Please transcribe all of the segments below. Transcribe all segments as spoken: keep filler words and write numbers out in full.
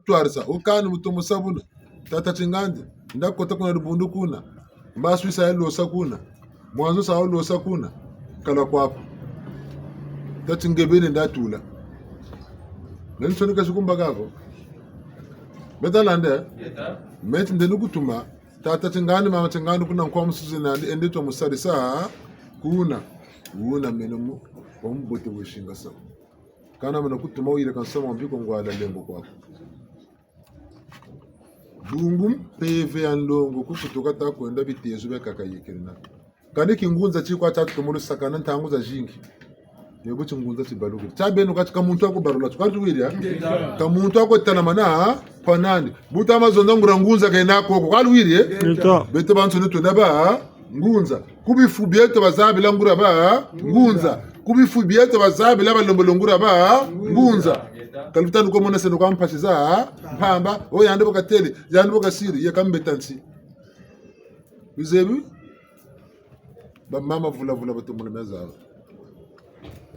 twarisa, o kani mutomo sa buna. Tata Tingandi, nda kota kuna dibundu kuna. Mbasu sa ya losa kuna. Mwanzu sa ya losa kuna. Kala kwaku. Tata nge beni nda tula. Meni nsoni kasi kumbaka ko. Beta landa. Meti ndeni kutuma. Tata Tingandi, mama Tingandi kuna nkwa musuzi nandi, ende twa musarisa. Kuna. Wuna meno mu, wa mubote wesingasa. Kana mena kutuma wuyirika nsamu wa mbi ko ngwala lembo kwaku. Bungu mpeve ya nlongo ku kutuka ta kwenda bitezo biakaka yikirina. Kani kingunza ti kwa tatu tumulu sakana ntangu zazingi. Ni bu tingunza tibalukiri. Tia beno kati ka muntu wa kubalula, tukari tuwiri, eh? Ka muntu wa kutelamana, kwa nani? Bu tama zonza nguria ngunza kena koko, kwa luwiri, eh? Beto bansoni twena ba ngunza. Ku bifu bieto bazabila nguria ba ngunza. Ku bifu bieto bazabila balembolo nguria ba ngunza. Ka lufweti ko mona seno kwa mpasi za mpamba, o yandi bu katele, yandi bu kasiri, ye ka mbeta nsi. Bizebi? Ba mama vula vula batumuna meza.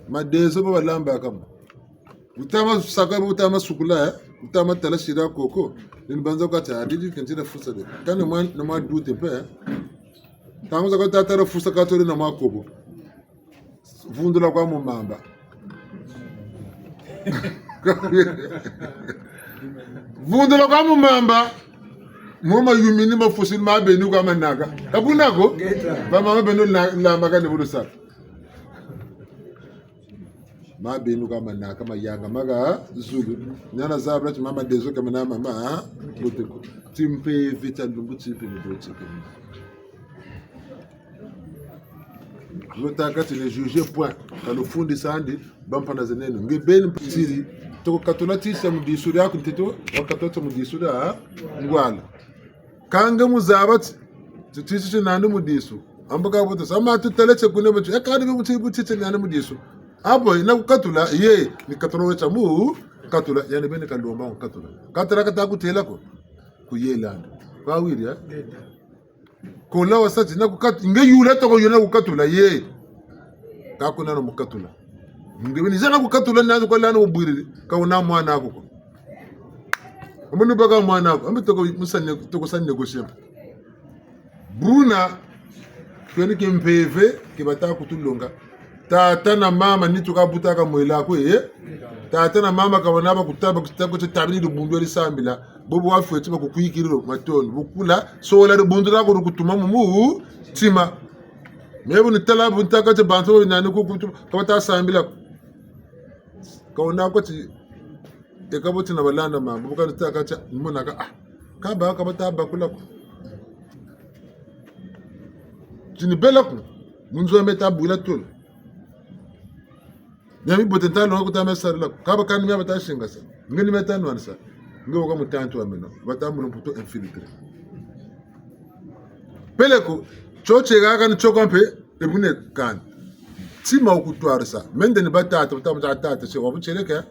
Madezo ba balamba kama. Wutama saka, wutama sukula, eh? Wutama tala sira koko. Ni banza kwa ta, didi kentira fusa de. Kani mwa, na mwa dute mpe, eh? Ntangu zakaka ta tala fusa ka tole na mwa kobo. Vundula kwa mu mamba. Vundula kwa mu mamba. Mo mayumini mafusini ma beni kwa manaka. Ka buna ko? Ba mama beno la, la maka ni bulu saka. Ma beni kwa manaka, mayanga maka zulu. Nana zabula ti mama dezo ka mena mama, ha? Bote ko. Ti mpeve tia lumbu ti mpe ni bote ko. Lutâka ti ne juge point. Ka lufundisa andi, bampana zeneno. Nge beni mpitiri. Toko katula tisa mu disu diaku ntete, wa katula tisa mu disu dia ngwala. Ka nge mu zaba ti, ti tisi ti nandi mu disu. Ambo ka bote, sama tutele tie kune bote, e kani be mu ti, bu tisi nandi mu disu. Abo, yina kukatula, ye, ni katula wetia mu, katula, yandi beni kalomba mu katula. Katula kata kutela ko, kuyela andi. Kwa wiri, eh? Kola wasa ti na kukat-, nge yula toko yula kukatula ye. Ka kuna na mukatula. Nge beni zana kukatula na kwa lana wubwiriri. Ka wuna mwana aku ko. Amunu baka mwana aku. Ambi toko musa ne-, toko sa négocier. Buna, kweni kimpeve, ki bata kutulonga. Tata na mama nitu ka butaka mwela kwe, eh? Tata na mama ka wana ba kutaba, kutaba, kutabiri dibundu ya disambila. Bobo wafweti ba kukwikiriro matondo. Bukula, sola dibundu diaku dikutuma mu mutima. Me bu nitala, bu nitâka ti bantu ba nani ku, ku, ka bata sambila. Ka wuna ko ti, e ka bo ti na balanda mambu, bu ka nitâka ti, mona ka, ah, ka ba, ka bata bakula ko. Ti ni bela ko, mu nzo me ta bwila tolo. Mia mibote nta longa kuta mia sarila ko. Ka ba kani mia bata singasa. Nge ni mia ta nwanisa. Nge woka mutantu wa meno. Bata mulu mputu infiltré. Peleko, tio tie kaka ni tio kwa mpe, e bune kani. Tima wu kutwarisa. Mende ni batata, bata muta tata, tie wa butieleke.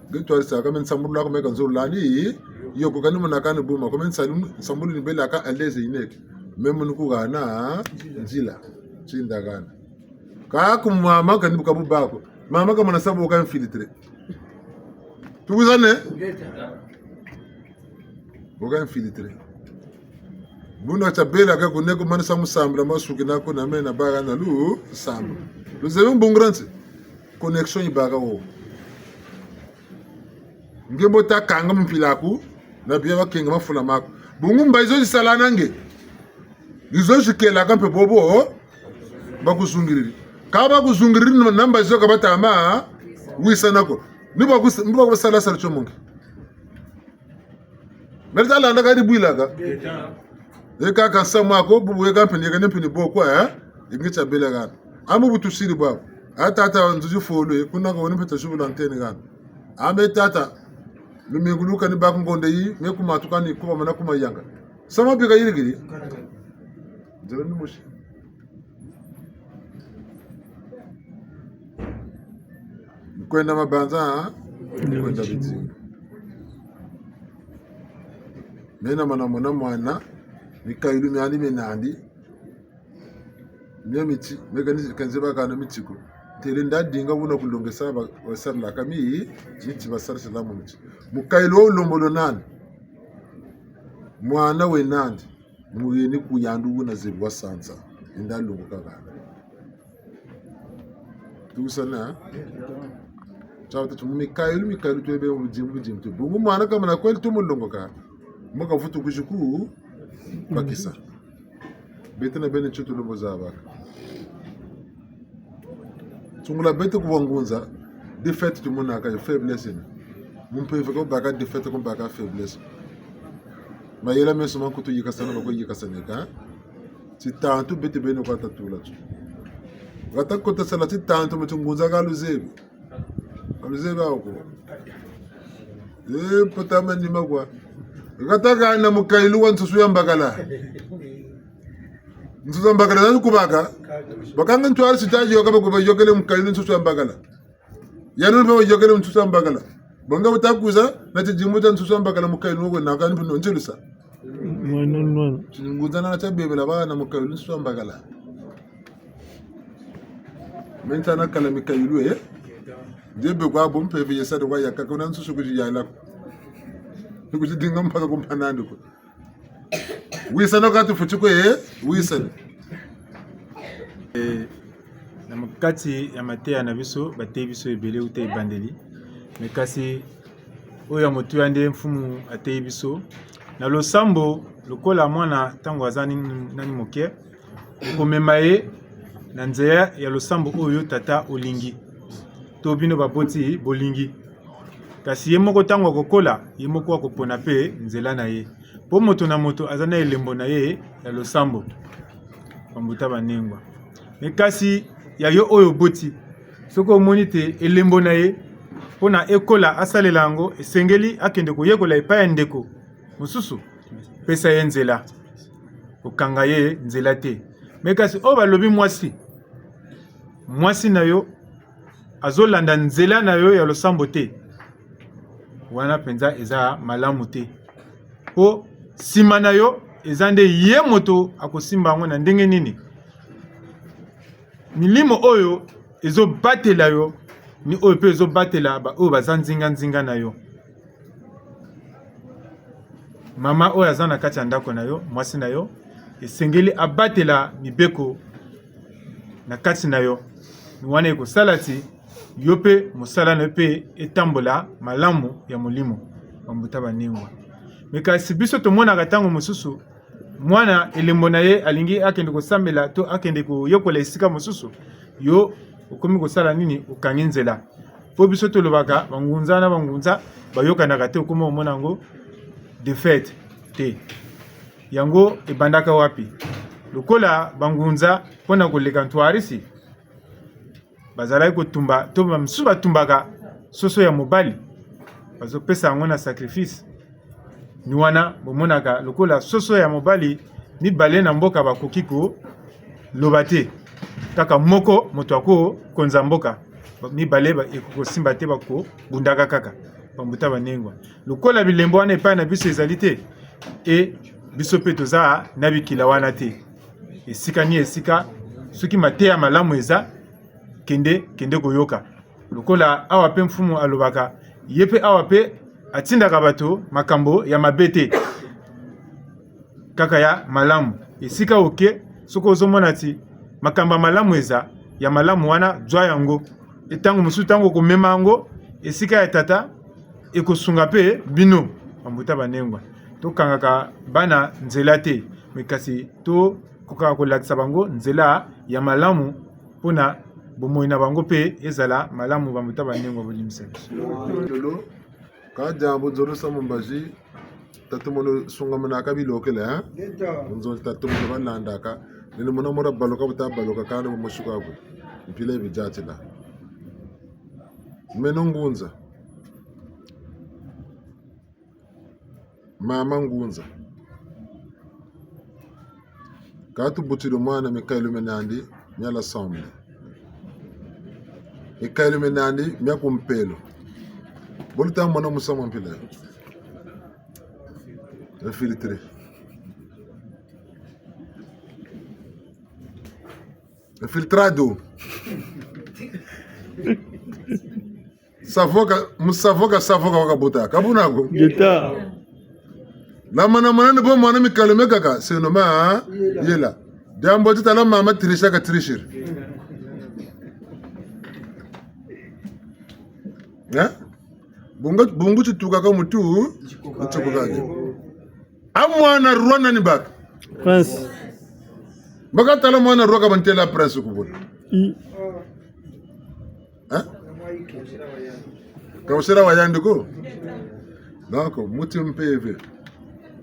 Nge twarisa, ka me nsambulula ko me ka nzolula ni, yo ko kani mona kani buma, ko me nsalu-, nsambulu ni bela ka à l'aise yineke. Me munu ku hana, nzila. Tinda hana. Ka ku mama kani bu ka bu bâ ko. Mama ka mona sa bo ka infiltré. Tuwizane? Bo ka infiltré. Buna tia bela ka ku ne ku manisa mu sambila masuki na ku na mena baka na lusambulu. Luzebi mbungura nti? Connexion yibaka wo. Nge mbo ta kanga mu mpila aku, na bia bakenga mafula maku. Bungu mbazi zo zisala na nge. Ni zo zikelaka mpe bobo, bakuzungiriri. Ka bakuzungiriri na mbazi zo ka batama, wisana ko. Ni bakus-, ni bakusala sala tio mu nge. Meri ta landa ka dibwilaka. Ye kaka nsamu aku, bubu ye ka mpe ni, ye ka ni mpe ni bo kwa, eh? Ingi tia bela hana. Amu bu tusiri bwabu. A tata nzuzi folo, kuna ka wani mpe ta zibula antenne hana. A me tata, lumingu lu kani baka ngonda yi, me ku matu kani kuba mana ku mayanga. Sama bi kayirikiri. Nzila ni musi. Nkwenda mabanza, ha? Nkwenda bidinga. Mena mana mona mwana, mikayulu miandi minandi. Mia miti, me ka ni, ka nzeba kana miti ko. Têle nda dinga wuna kulongesa ba, basarilaka mi, miti basarisila mu miti. Mukayulu wo wulombolo nani? Mwana we nandi? Muyeni ku yandi wuna zebi wa sansa. Nda longoka hana. Tuwisana? Tia tatu mu mikayulu, mikayulu twebe mu bidimbu, bidimbu tu. Bungu mwana kamana kweli tumulongoka. Mbo kavutu kwizi ku bakisa. Beto na beno tio tulombo zabaka. Sungula beto ku bangunza, défaite tumonaka yo faiblesse ni. Mu mpeve ko baka défaite ko baka faiblesse. Mayela meso ma nkutu yikasana bako yikasaneka. Titantu beto beno kwa tatula tu. Hata kota sala titantu mu tingunza ka luzebi. Ka luzebi awu ko. Eh, mpota manima kwa. Hata hana mukayulu wa nsusu ya mbakala. Nsusu ya mbakala, nani kubaka? Bakanga ntwari sitaji yoka bako bayokele mukayulu nsusu ya mbakala. Yanu bayokele nsusu ya mbakala. Bonga wuta kwiza, na tidimbu tia nsusu ya mbakala mukayulu wo na kani pino ntilusa. Mwana, mwana. Tingunza na tia bebela bana mukayulu nsusu ya mbakala. Meno nta nakala mikayulu, eh? Nzebe kwa bo mpeve yesa de kwa yaka, kuna nsusu kwizi yala. Kwizi dinga mpaka ku mpanandi ko. Wisana ka tufweti ko, eh? Wisana. Eh, na mu kati ya mateya na biso, bateyi biso ebele uta ebandeli. Mais kasi, oyo ya motuya nde mfumu ateyi biso. Na losambo, lokola mwana ntango aza nani, nani moke, okomema ye na nzela ya losambo oyo tata olingi, to bino baboti bolingi. Kasi ye moko ntango akokola, ye moko akopona mpe nzela na ye. Mpo moto na moto aza na elembo na ye ya losambo. Bambuta banengwa. Mais kasi ya yo oyo oboti, soki omoni te elembo na ye, mpo na ekola asalela yango, esengeli akende koyekola epai ya ndeko mosusu. Pesa ye nzela. Kokanga ye nzela te. Mais kasi oyo balobi mwasi, mwasi na yo azolanda nzela na yo ya losambo te, wana mpenza eza malamu te. Mpo nsima na yo, eza nde ye moto akosimba yango na ndenge nini? Milimo oyo ezobatela yo, ni oyo mpe ezobatela baoyo baza nzinga-nzinga na yo. Mama oyo aza na kati ya ndako na yo, mwasi na yo, esengeli abatela mibeko na kati na yo. Ni wana ekosala ti yo mpe mosala na yo mpe etambola malamu ya molimo, bambuta banengwa. Mais kasi biso tomonaka ntango mosusu, mwana, elembo na ye alingi akende kosambela to akende koyekola esika mosusu, yo okomi kosala nini? Okangi nzela. Mpo biso tolobaka, bangunza na bangunza bayokanaka te, okoma omona yango défaite te. Yango ebandaka wapi? Lokola bangunza, mpo na koleka ntwarisi, bazalaki kotumba, to bamisusu batumbaka soso ya mobali, bazopesa yango na sacrifice. Ni wana bomonaka lokola soso ya mobali, mibale na mboka bakoki koloba te. Kaka moko moto akokonza mboka. Mibale ba-, ekoki kosimba te, bakobundaka kaka. Bambuta banengwa. Lokola bilembo wana epai na biso ezali te, e, biso mpe toza na bikila wana te. Esika ni esika, soki mateya malamu eza, kende, kende koyoka. Lokola awa mpe mfumu alobaka, ye mpe awa mpe atindaka bato makambo ya mabe te, kaka ya malamu. Esika oke, soki ozomona ti makambo ya malamu eza, ya malamu wana, zwa yango. E, ntango mosusu, ntango okomema yango esika ya tata, ekosunga mpe bino, bambuta banengwa. Tokangaka bana nzela te, mais kasi tokokaka kolakisa bango nzela ya malamu, mpo na bomoi na bango mpe ezala malamu, bambuta banengwa, bolimbisa biso. Lolo, ka diambu nzolo sa mu mbazi, tatu mono sungamanaka bilokela, eh? Nzolo tatu mono balandaka, nene mona mora baloka buta baloka, kana mosuka bwe. Mpila ibidiatila. Meno ngunza. Mama ngunza. Ka tubutiri mwana mikayulu mia nandi mia l'Assemblée. Mikayulu mia nandi mia ku mpelo. Bo luta mona musamu wa mpila yo. Infiltré. Infiltrado. Savoka, mu savoka, savoka wakabuta. Ka buna ko. Gita. La mana mana ni bo mwana mikalo miakaka, c'est normal, hein? Yela. Diambu ti tala mama tricher ka tricher. Hein? Bungu, bungu titukaka mutu, titukaka. A mwana roi nani baka? Prince. Baka tala mwana roi ka bantela prince ku buna. Mm. Hein? Ka wusila wa yandi ko? Donc, muti mpeve.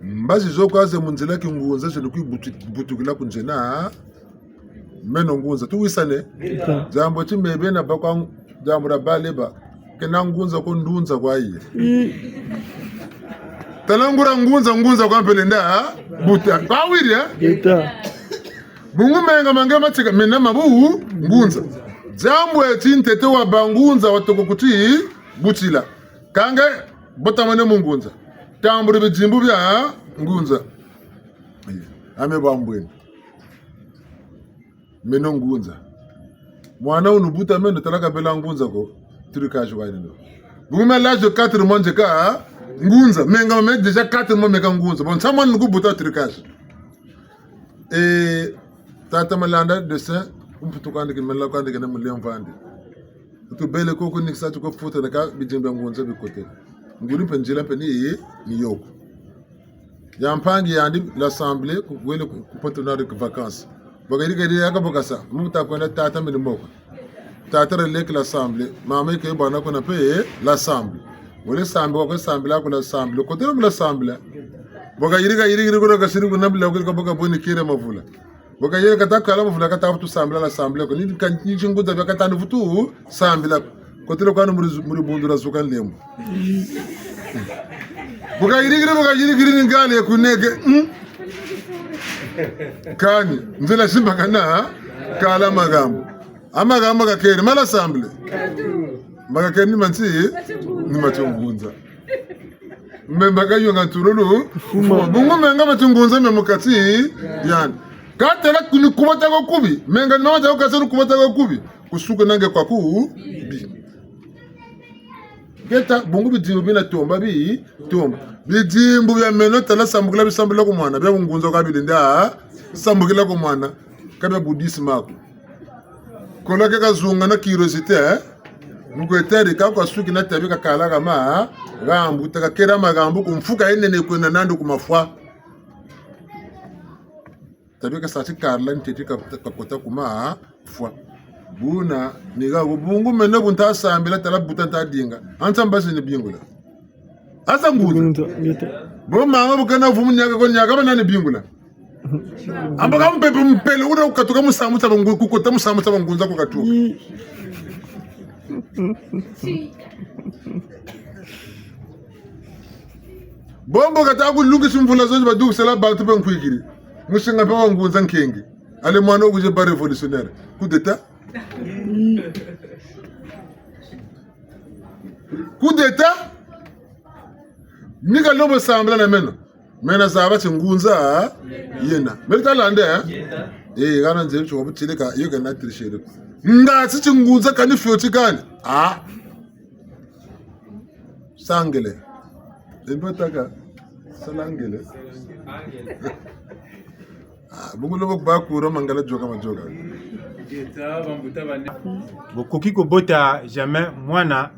Mbazi zo kwa ze mu nzila kingunza, ze lukwi butu-, butukila ku nzena. Meno ngunza. Tuwisane? Ita. Diambu ti mebe na bakwa, diambu dia baleba. Kena ngunza ko, ndunza kwa yi. Mm. Tala nguria ngunza, ngunza kwa mpelenda, ha? Buta. Kwa wiri, eh? Ita. Bungu menga ma nge matika, mena mabu, ngunza. Diambu ti ntete wa bangunza watoko kuti butila. Kâ nge, botamane mu ngunza. Tambula bidimbu bia ngunza. Eh, ame bambweni. Meno ngunza. Mwana wunu buta meno tala ka bela ngunza ko. Trucage wa yeno. Bungu me l'âge de quatre mois nzeka ngunza. Menga me déjà quatre mois meka ngunza. Bon, sa mwana nuku buta trucage. Eh, tata Malanda dessin, ku mputu kwandi ki mela kwandi kena mulemvo andi. Tubele ko ku nikisa tuko futa na ka bidimbu bia ngunza bikotele. Nguri mpe nzila mpe ni, ni yo ko. Ya mpangi yandi l'Assemblée, ku-, wele ku, ku Pointe-Noire ku vacances. Baka yirika yirika yaka baka sa, mu ta kwenda tata mini moko. Tata relègue l'Assemblée, mama yike bwana kuna mpe l'Assemblée. Wele sambila kwa sambila ku l'Assemblée, kotele mu l'Assemblée. Baka yirika yirika yirika kuna kasiri kuna bila kwa baka boni kere mavula. Baka yele kata kala mavula kata vutu sambila l'Assemblée ko. Ni ka, ni tingunza bia kata ni vutu sambila. Kotele kwani muri zu-, muri bundu dia zuka nlembo. Baka yirikiri, baka yirikiri ni ngale kuneke. Hmm? Kani, nzila simbakana, kala magambu. A magambu ma kakeri, ma l'Assemblée. Ma kakeri ni ma nti, ni ma tingunza. Mbe mba kayonga ntululu. Fuma. Bungu menga ma tingunza me mu kati yandi. Ka tala ku ni kubata kwa kubi. Menga ni mama tala ku kasa ni kubata kwa kubi. Kusuka na nge kwa kubi. Ngeta, bungu bidimbu bina tomba bi, tomba. Bidimbu bia meno tala sambukila bisambukila ku mwana. Bia bungunza ka bilendi sambukila ku mwana. Ka bia bouddhisme ko. Kola ke kazunga na curiosité, eh? Mu kwe tari ka kwa suki na tabi kakala kama, gambu, ta kakera magambu, ku mfuka yinene kwenda nandi ku mafwa. Tabi kasa ti karla ntete ka, kakota ku mafwa. Buna, ni ga bungu meno bu nta sambila tala buta nta dinga. Ansa mbazi ni bingula. Asa ngunza. Ngunza, ngunza. Bo mama bu kana vumu niaka ko niaka ba nani bingula. Amba ka mpepe mpele, wuna kukatuka musamu sa bangu-, kukota musamu sa bangunza kukatuka. Yi. Bombo kata kulungisa mvula zonzi badukusela bantu mpe nkwikiri. Musinga mpe wa ngunza nkenge. Ale mwana wo kuje ba révolutionnaire. Coup d'État. Coup d'État. Ni ka lobo sambila na meno. Meno zaba ti ngunza yena. Meno ta landa, eh? Eh, kana nzebi ti wa butile ka, yo kana tricher. Nga ti ti ngunza kani fioti kani. Ah. Sangele. Ebe taka salangele. Ah, bungu lobo ba kura mangala dioka madioka. Bokoki kobota jamais mwana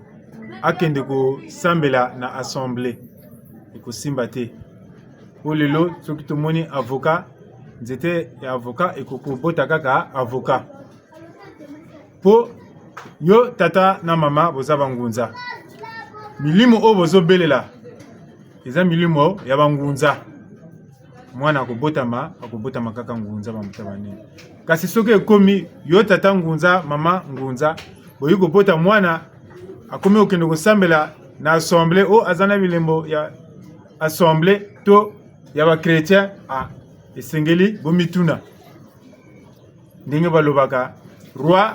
akende kosambela na assemblée. Ekosimba te. Po lelo, soki tomoni avocat, nzete ya avocat ekoki kobota kaka avocat. Po yo tata na mama boza bangunza. Milimo oyo bozobelela, eza milimo ya bangunza. Mwana akobotama, akobotama kaka ngunza, bambuta banene. Kasi soki ekomi, yo tata ngunza, mama ngunza, boyi kobota mwana, akomi kokende kosambela na assemblée, oyo aza na bilembo ya assemblée to ya ba chrétiens, ah, esengeli bomituna. Ndenge balobaka, roi,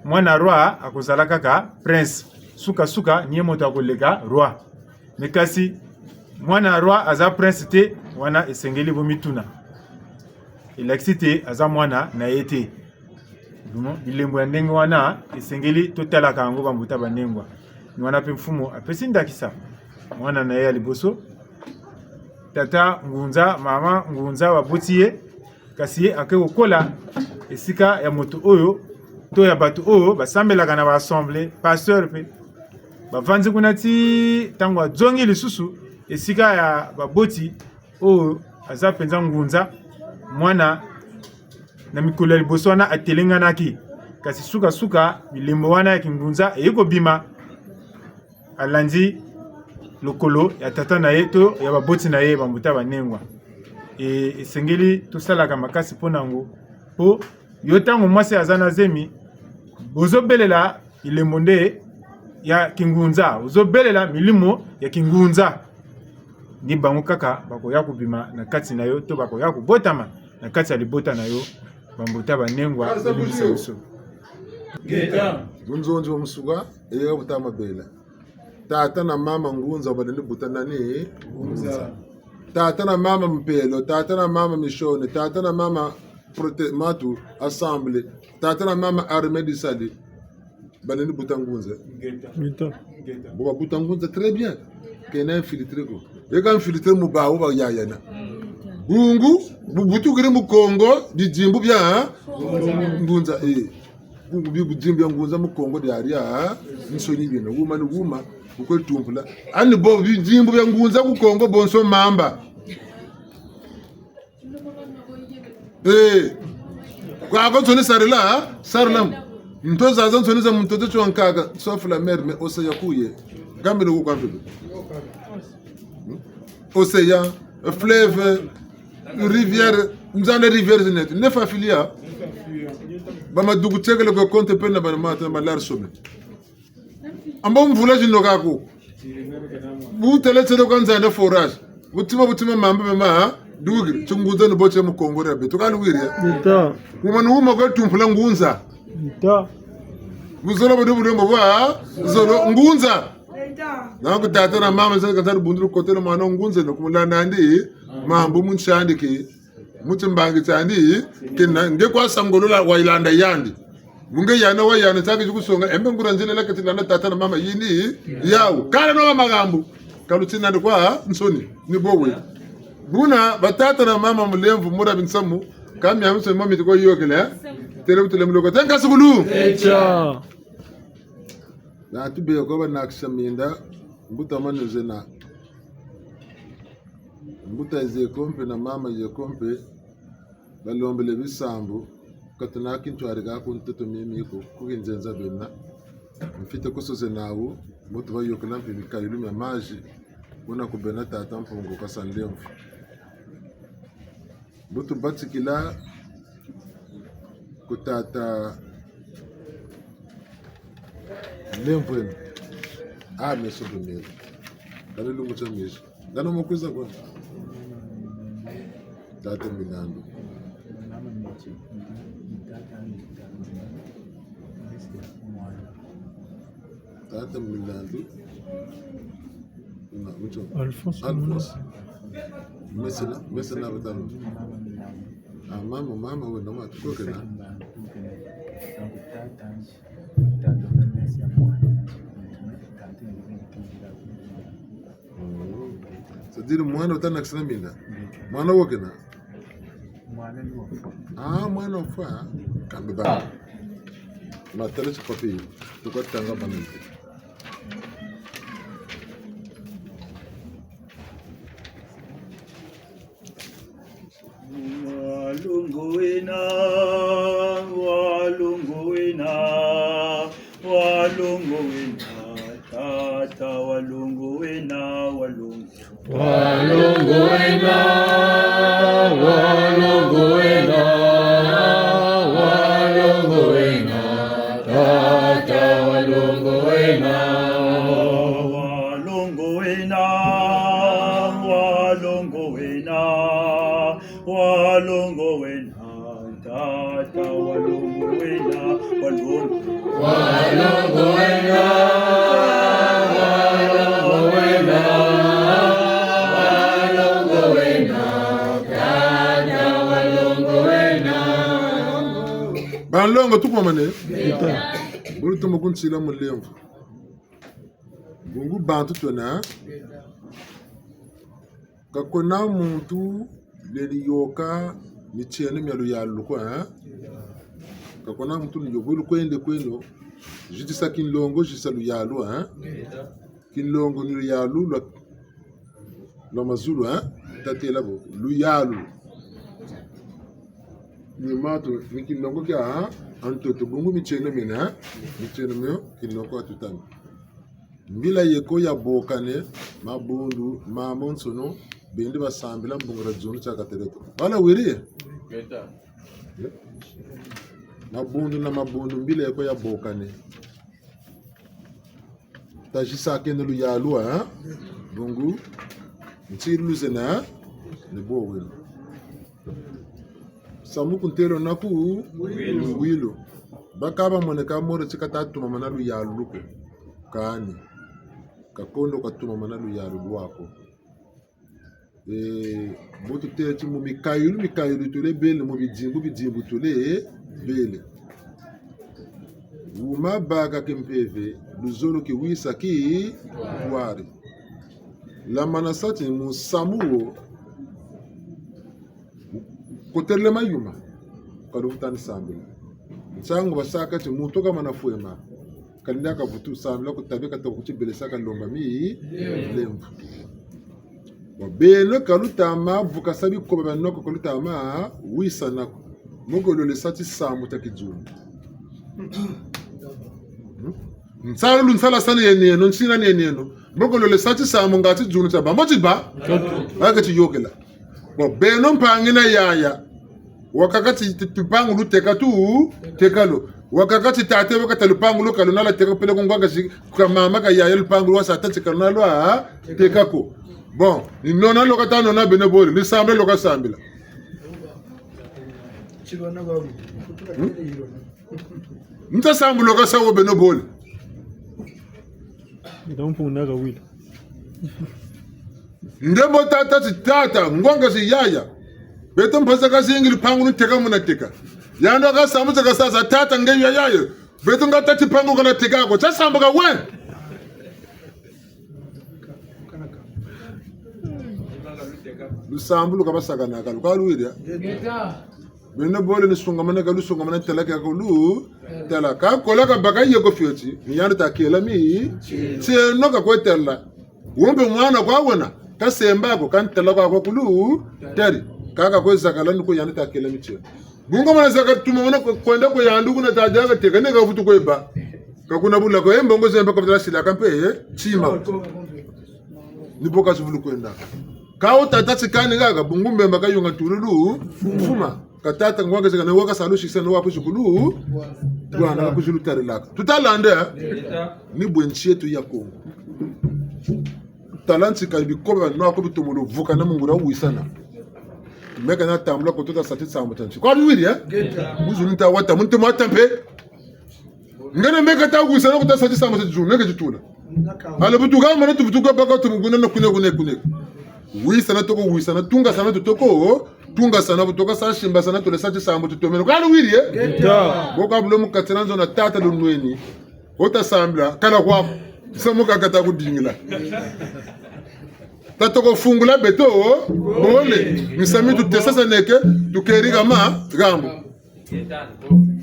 mwana roi akozala kaka prince. Suka-suka, ni ye moto akoleka roi. Mais kasi, mwana roi aza prince te, wana esengeli bomituna. Elakisi te aza mwana na ye te. Vraiment, bilembo ya ndenge wana, esengeli totalaka yango, bambuta banengwa. Ni wana mpe mfumu apesi ndakisa. Mwana na ye ya liboso, tata Ngunza, mama Ngunza, baboti ye, kasi ye ake kokola esika ya moto oyo, to ya bato oyo basambelaka na ba assemblée, pasteur mpe. Bavandi kuna ti ntango azongi lisusu esika ya baboti oyo aza mpenza Ngunza, mwana na mikolo ya liboso wana atelenganaki. Kasi suka-suka, bilembo wana ya kingunza eye kobima, alandi lokolo ya tata na ye to ya baboti na ye, bambuta banengwa. E, esengeli tosalaka makasi mpo na yango, mpo yo, ntango mwasi aza na zemi, bozobelela bilembo nde ya kingunza, ozobelela milimo ya kingunza. Ni bango kaka bakoya kobima na kati na yo, to bakoya kobotama na kati ya libota na yo, bambuta banengwa, bolimbisa biso. Ngeta. Bunzonzi wa musuka, eye butama bela. Tata na mama Ngunza, balendi buta nani? Ngunza. Tata na mama Mpelo, tata na mama Mishone, tata na mama Prote-, Matu, Assemblée, tata na mama Armée du Salut. Balendi buta Ngunza. Ngeta. Ngeta. Ngeta. Bo babuta Ngunza très bien. Kena infiltré ko. Eka infiltré mu bawu bayayana. Bungu, bu-, butukiri mu Kongo, bidimbu bia, hein? Ngunza, eh. Bungu bi-, bidimbu bia Ngunza mu Kongo diaria, hein? Nsoni biena, wuma ni wuma, ukwe tumpula. Ani bo bidimbu bia Ngunza ku Kongo bonso mamba. Eh. Kwa ko nsoni sarila, ha? Sarila. Nto zazansoni za mu ntoto tio nkaka, sauf la mer, mais océan kuye. Gambele ko kwa mpe. Hmm? Océan, fleuve, rivière, nzanda rivière zinete. Neuf affluents. Ba maduku tiekele ko compte mpe na ba mata, ba large sommet. Amba mvula zinoka ko. Bu tele tele kwa nzanda forage. Butima, butima mamba mema, ha? Dugiri, ti ngunza ni bo tie mu Kongo dia beto. Ka luwiri, eh? Ngeta. Wuma ni wuma kwe tumpula ngunza. Ngeta. Buzolo budi bulembo bwa, zolo ngunza. Ngeta. Na ku tata na mama, zaka tari bundulu kotele mwana ngunza, no kumulanda andi, mambu mu nsi andi ke. Mu timbangi tiandi, kena, nge kwa sangolola wayilanda yandi. Bunge yana wayana tiaki tikusonga, embe nguria nzila laka tilanda tata na mama yini, yawu. Kala no magambu. Kalutina ndi kwa nsoni, ni bo we. Buna, ba tata na mama mulemvo, mura binsamu, kami ya nsoni mami tiko yokele, eh? Tele butele muloko. Tenka sukulu! Echa! Na tubeko banakisa minda, mbuta manu zena. Mbuta zeko mpe na mama zeko mpe, balombele bisambu, ka tuna kintwari ka ku ntoto mimi ko, ku kinzenza bena. Mfite kusoze nawu, mbo tubayokela mpe mikayulu mia mazi, buna ku bena tata Mpungu kasa nlemvo. Mbo tubatikila ku tata nlemvo eno. Ah, meso de mele. Kani lungu tia meso. Ngano mo kwiza kwa? Tata Milandu. Tata Milandu. Na, mucho. Alphonse. Alphonse. Mesena, mesena batano. Ah, mama, mama, we, na matu, kokena. Mm. C'est-à-dire, mwana wuta nakisa na minda. Mwana wokena? Mwana ni wafwa. Ah, mwana wafwa. Kambe ba. Matala ti papier. Tuka tanga bana. Walongo wena, walongo wena, walongo wena, tata walongo wena, walongo. Walongo wena, walongo wena, walongo wena, tata walongo wena. Walongo wena, walongo wena, walongo wena, tata walongo wena, walongo. Walongo wena, walongo wena, walongo wena, tata walongo wena. Banlongo tukomane. Bulu tumu kuntila mulemvo. Bungu bantu twena. Ka kwena muntu leli yôka mitieno mia luyalu ko, hein? Ka kwena muntu ni yo bulu kwende kweno. Zitisa kinlongo, zitisa luyalu, hein? Kinlongo ni luyalu lwa, lwa mazulu, hein? Tatêla bo, luyalu. Ni matu, ni kinlongo kia, hein? Ha ntoto, bungu mitieno miena, hein? Mitieno mio, kinlongo ha tutani. Mbila yeko yabokane, mabundu mamonsono, bendi basambila mbungu dia dzunu tia kateleto. Wala wiri? Mabundu na mabundu, mbila yeko yabokane. Tazisakeno luyalu, hein? Bungu, nti luzena, hein? Ni bo wena. Samu kuntelo naku, ngwilu. Ngwilu. Bakaka bamoneka moro ti kata tumamana luyalu lwa ko. Kani. Ka kondo ka tumamana luyalu lwa ko. Eh, bu tutêle ti mu mikayulu, mikayulu tulebele, mu bidimbu, bidimbu tulebele. Wuma baka kimpeve, luzolo kiwisa kintwari. Lamana sa ti musamu wo, kotelele mayuma, ka lufweti ni sambila. Nsangu basaka ti muntu kamana fwema, kani dia kavutu sambila ku tabe kata ku tibelesa kalomba mi, lemvo. Wa beno ka lutama vukasa bikoba bia noko ka lutama wisana ko. Moko lole sa tisambu tia kidzunu. Hmm? Nsalu lu nsala sani yenieno, nsina ni yenieno. Moko lole sa tisambu nga tidzunu tia bambo tiba. Ake tiyôkela. Bon, beno mpangi na yaya. Wakaka ti, ti, ti lupangu luteka tu, teka lo. Wakaka ti tata wakata lupangu lwa kalo na lwa teka peleko ngwa ka si, ka mama ka yaya lupangu lwa sa tata kalo na lwa teka ko. Bon, ni nona lwa kata nona beno bole, ni sambila lwa kasambila. Hmm? Nta sambu lwa kasa wo beno bole. Nda mpungu na kawila. Ndembo tata ti tata, ngwa nga si yaya. Beto mpasi ka zingi lupangu luteka muna teka. Yandi ka sambu tia kasa sa tata nge ya yaya. Beto nga tata tipangu kana teka ko. Tia sambu ka we. Lusambu lu ka basakana ka lu ka luwiri. Beno bole ni sungamana ka lusungamana tala ka ko lu. Tala ka kola ka baka yeko fioti. Ni yandi ta kela mi. Tieno ka kwe tala. Wumpe mwana kwa wena. Ka semba ko, ka ntala kwa kwa kulu. Tari. Ka ka kwe zakala ni ko yandi ta kela mi tieno. Bungu mana zaka tumamana kwenda kwa yandi kuna ta dia ka teka ne ka vutu kwe ba. Ka kuna bula ko, eh, mbongo zemba ka vutu la sila ka mpe, eh, tima. Ni bo ka zivulu kwenda. Ka wo tata ti kani kaka, bungu mbemba ka yunga tululu, mfuma. Ka tata ngwa ka zeka na waka salu sisa na wa kuzikulu, bwana ka kuzilu tarilaka. Tutalande, eh? Ni bwe nsi yeto ya Kongo. Tala nsi ka bikoba nwa ko bitomolo vuka na mungura wisana. Meka na tambula ko tuta sa tisambu tia nsi. Kwa luwiri, eh? Muzu nta wata, muntu mwata mpe. Ngana meka ta wisana kuta sa tisambu tia dzunu, neke titula. Ale butuka mana tu butuka baka tu muguna na kune kune kune. Wisana toko wisana, tungasana tu toko, tungasana butoka sa simbasana tule sa tisambu tutomene. Kwa luwiri, eh? Bo ka bulo mu kati na nzo na tata lunweni. Wo ta sambila, kala kwa, samu ka kata kudingila. Tata ko fungula beto, bole, misamu mi tutesa sa neke, tukeri kama, gambo.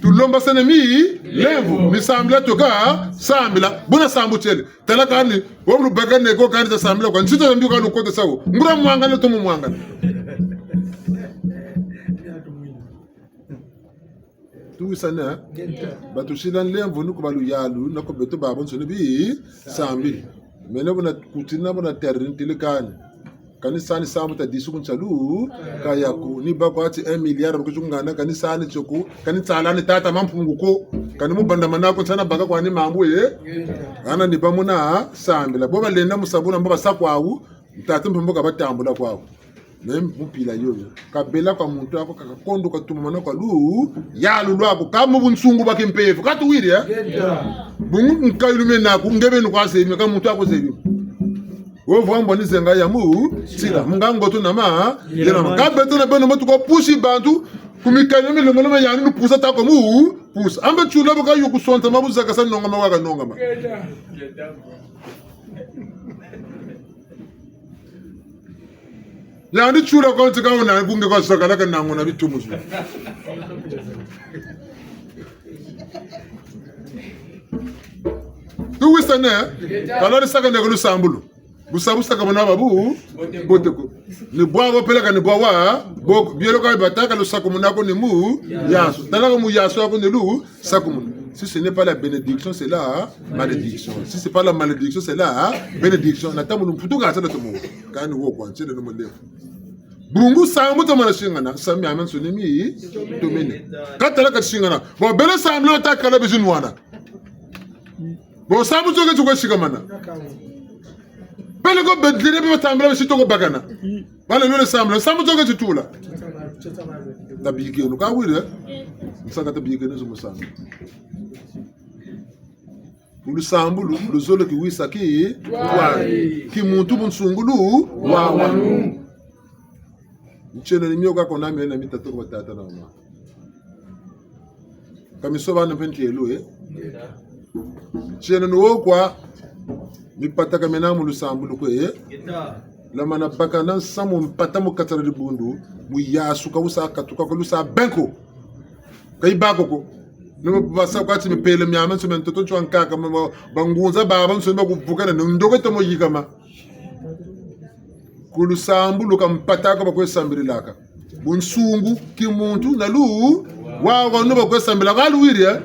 Tulombasane mi, lemvo, mi sambila tuka, sambila, buna sambu tiele. Tala kani, wo bulu baka neko kani ta sambila kwa, nsi ta mbi ka lukota sa wo. Ngura mwangana tomo mwangana. Tuwisane, eh? Batusila nlemvo ni kuba luyalu, na ko beto babansoni bi sambila. Mene buna kutini na buna terre ntele kani. Kani sani sambu ta disu ku nsalu, kaya ko. Ni ba kwa ti un milliard, ba kuzungana, kani sani tio ko, kani tsalani tata Mampungu ko. Kani mu bandamana ko, nsana baka kwani mambu, eh? Hana ni ba muna sambila. Bo balenda mu sa buna, mbo basa kwawu, ntata Mpembo ka batambula kwawu. Me mu mpila yoyo. Ka bela kwa muntu ako, ka kakondo ka tumamana kwa luyalu lwaku, ka mu bunsungu bwa kimpeve. Ka tuwiri, eh? Bungu nkayilu mena naku, nge beni kwa zebi, ka muntu ako zebi. Wo vwa mbwa ni zenga ya mu, tila, munga ngoto na ma, yela ma. Ka beto na beno mbo tuko pusi bantu, Ku mikani mi milongolo mia yandi lupusa ta ko mu pusa. Ambe tula bu ka yo kusonta ma bu zaka sa nongama wa ka nongama. Yandi tula ko nti ka wuna ku nge kwa sakala ka nangu na bitumu zu. Tuwisane, kala di saka ndeko lusambulu. Bu sa bu sakamuna ba bu, bote ko. Ni bwa bo peleka ni bwa wa, bo, bielo ka batâka lusakumuna ko ni mu, yasu. Tala ko mu yasu ko ni lusakumuna. Si ce n'est pas la bénédiction, c'est la malédiction. Si c'est pas la malédiction, c'est la bénédiction. Na tamu lumputu ka sa na tumu. Kani wo kwa, ntele no mulefu. Bungu sambu ta mana singana, sami ame nsoni mi, tumene. Ka tala ka singana. Bon, bele sambu lo ta kala bizi nwana. Bon, sambu tsoke tsoke sikamana. Peleko bedlire be batambula bisi toko bakana. Bale lole sambula, sambu tsoke titula. Tabike, no ka wire. Nsaka tabike no zo mu sambu. Lusambulu, luzolo kiwisa ki, twari. Kimuntu bunsungulu, wawanu. Ntieno ni mio ka kona miena mitatu kwa tata na mama. Ka misobana mpe ntielo, eh? Ntieno ni wo kwa mipata ka miena mu lusambulu kwe, eh? Lamana bakana nsamu mpata mu kati dia dibundu, mu yasu ka wusa katuka ko lusa benko. Ka yibâ ko ko. Ni basa kwa ti mipele miame nso mia ntoto nso wa nkaka, ma, ma, bangunza babansoni bakuvukana, ni ndoko tomo yikama. Ku lusambulu ka mpata ko bakwe sambililaka. Bunsungu, kimuntu na lu, wawanu bakwe sambilaka, aluwiri, eh?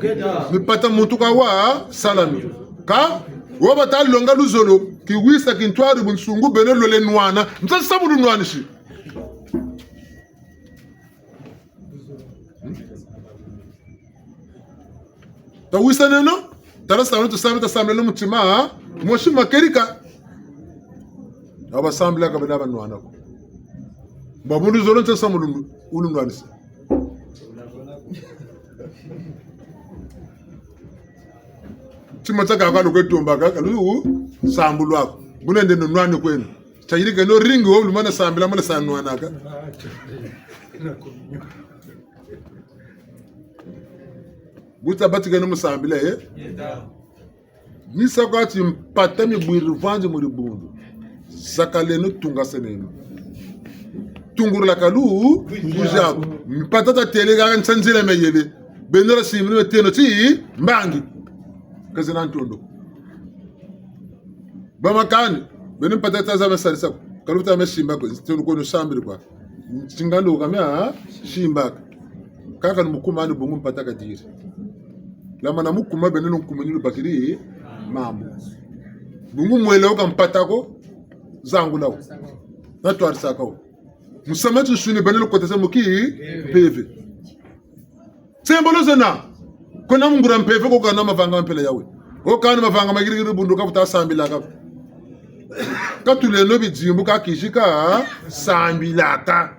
Mipata muntu ka wa salami. Ka, wo bata longa luzolo, kiwisa kintwari bunsungu beno lole nwana. Nsa samu lunwanisi. Tawisaneno, tala sambila, tusambila, tasambila no mutima, ha? Mosi makerika. Aba sambila ka bena banwana ko. Ba mu luzolo ntia samu lu, ulunwanisa. Tima tiakaka lukwe tumbaka, ka lu sambulwaka. Buna ndeno nwane kweno. Tayirikeno ringi wo lumana sambila, mana sa nwanaka. Bu tabatikeno mu sambila, eh? Ni sa kwa ti mpata mibwiri vwanzi mu dibundu. Zakaleno, tungasaneno. Tungulula ka lu, kuzaku. Mpata tatele kaka nsanzila meyele. Beno lwa simbiri meteno ti mbangi. Ka zena ntondo. Bamakani, beno mpata ta za me sarisa ko. Ka luta me simba ko, ntondo ko no sambiri kwa. Ntingandu ka mia simbaka. Kaka ni mu kuma ni bungu mpata kadiri. Lamana mu kuma beno ni mu kuma ni lubakiri mambu. Bungu mwela wo ka mpata ko, zangula wo. Na twarisaka wo. Musamu tinsuni beno lukotese mu kimpeve. Tsembolo zena. Kwena mu nguria mpeve ko kana mavanga ma mpila yawe. Wo kani mavanga ma yirikiri bundu ka vuta sambilaka. Katuleno bidimbu ka kizi ka sambilaka.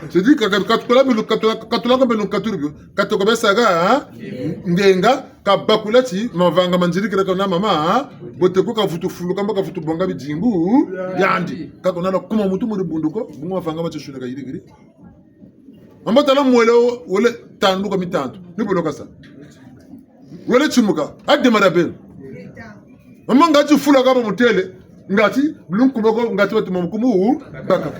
C'est-à-dire ka, ka, katula bilu, katula, katula ko bilu katuri bio. Katoko besaka, ha? Ngenga, kabakula ti, mavanga ma nzirikiri kana mama, ha? Bote ko ka vutu fuluka mbo ka vutu bonga bidimbu, yandi. Ka kuna na kuma muntu mu dibundu ko, bungu mavanga ma tinsuni ka yirikiri. Mbo tala mwela wo, wele tandu ka mitantu. Ni boloka sa. Wele timuka, ademara beno. Mama ngati fula kaba mutele, ngati, bulu nkuma ko, ngati batuma mu kumu, baka.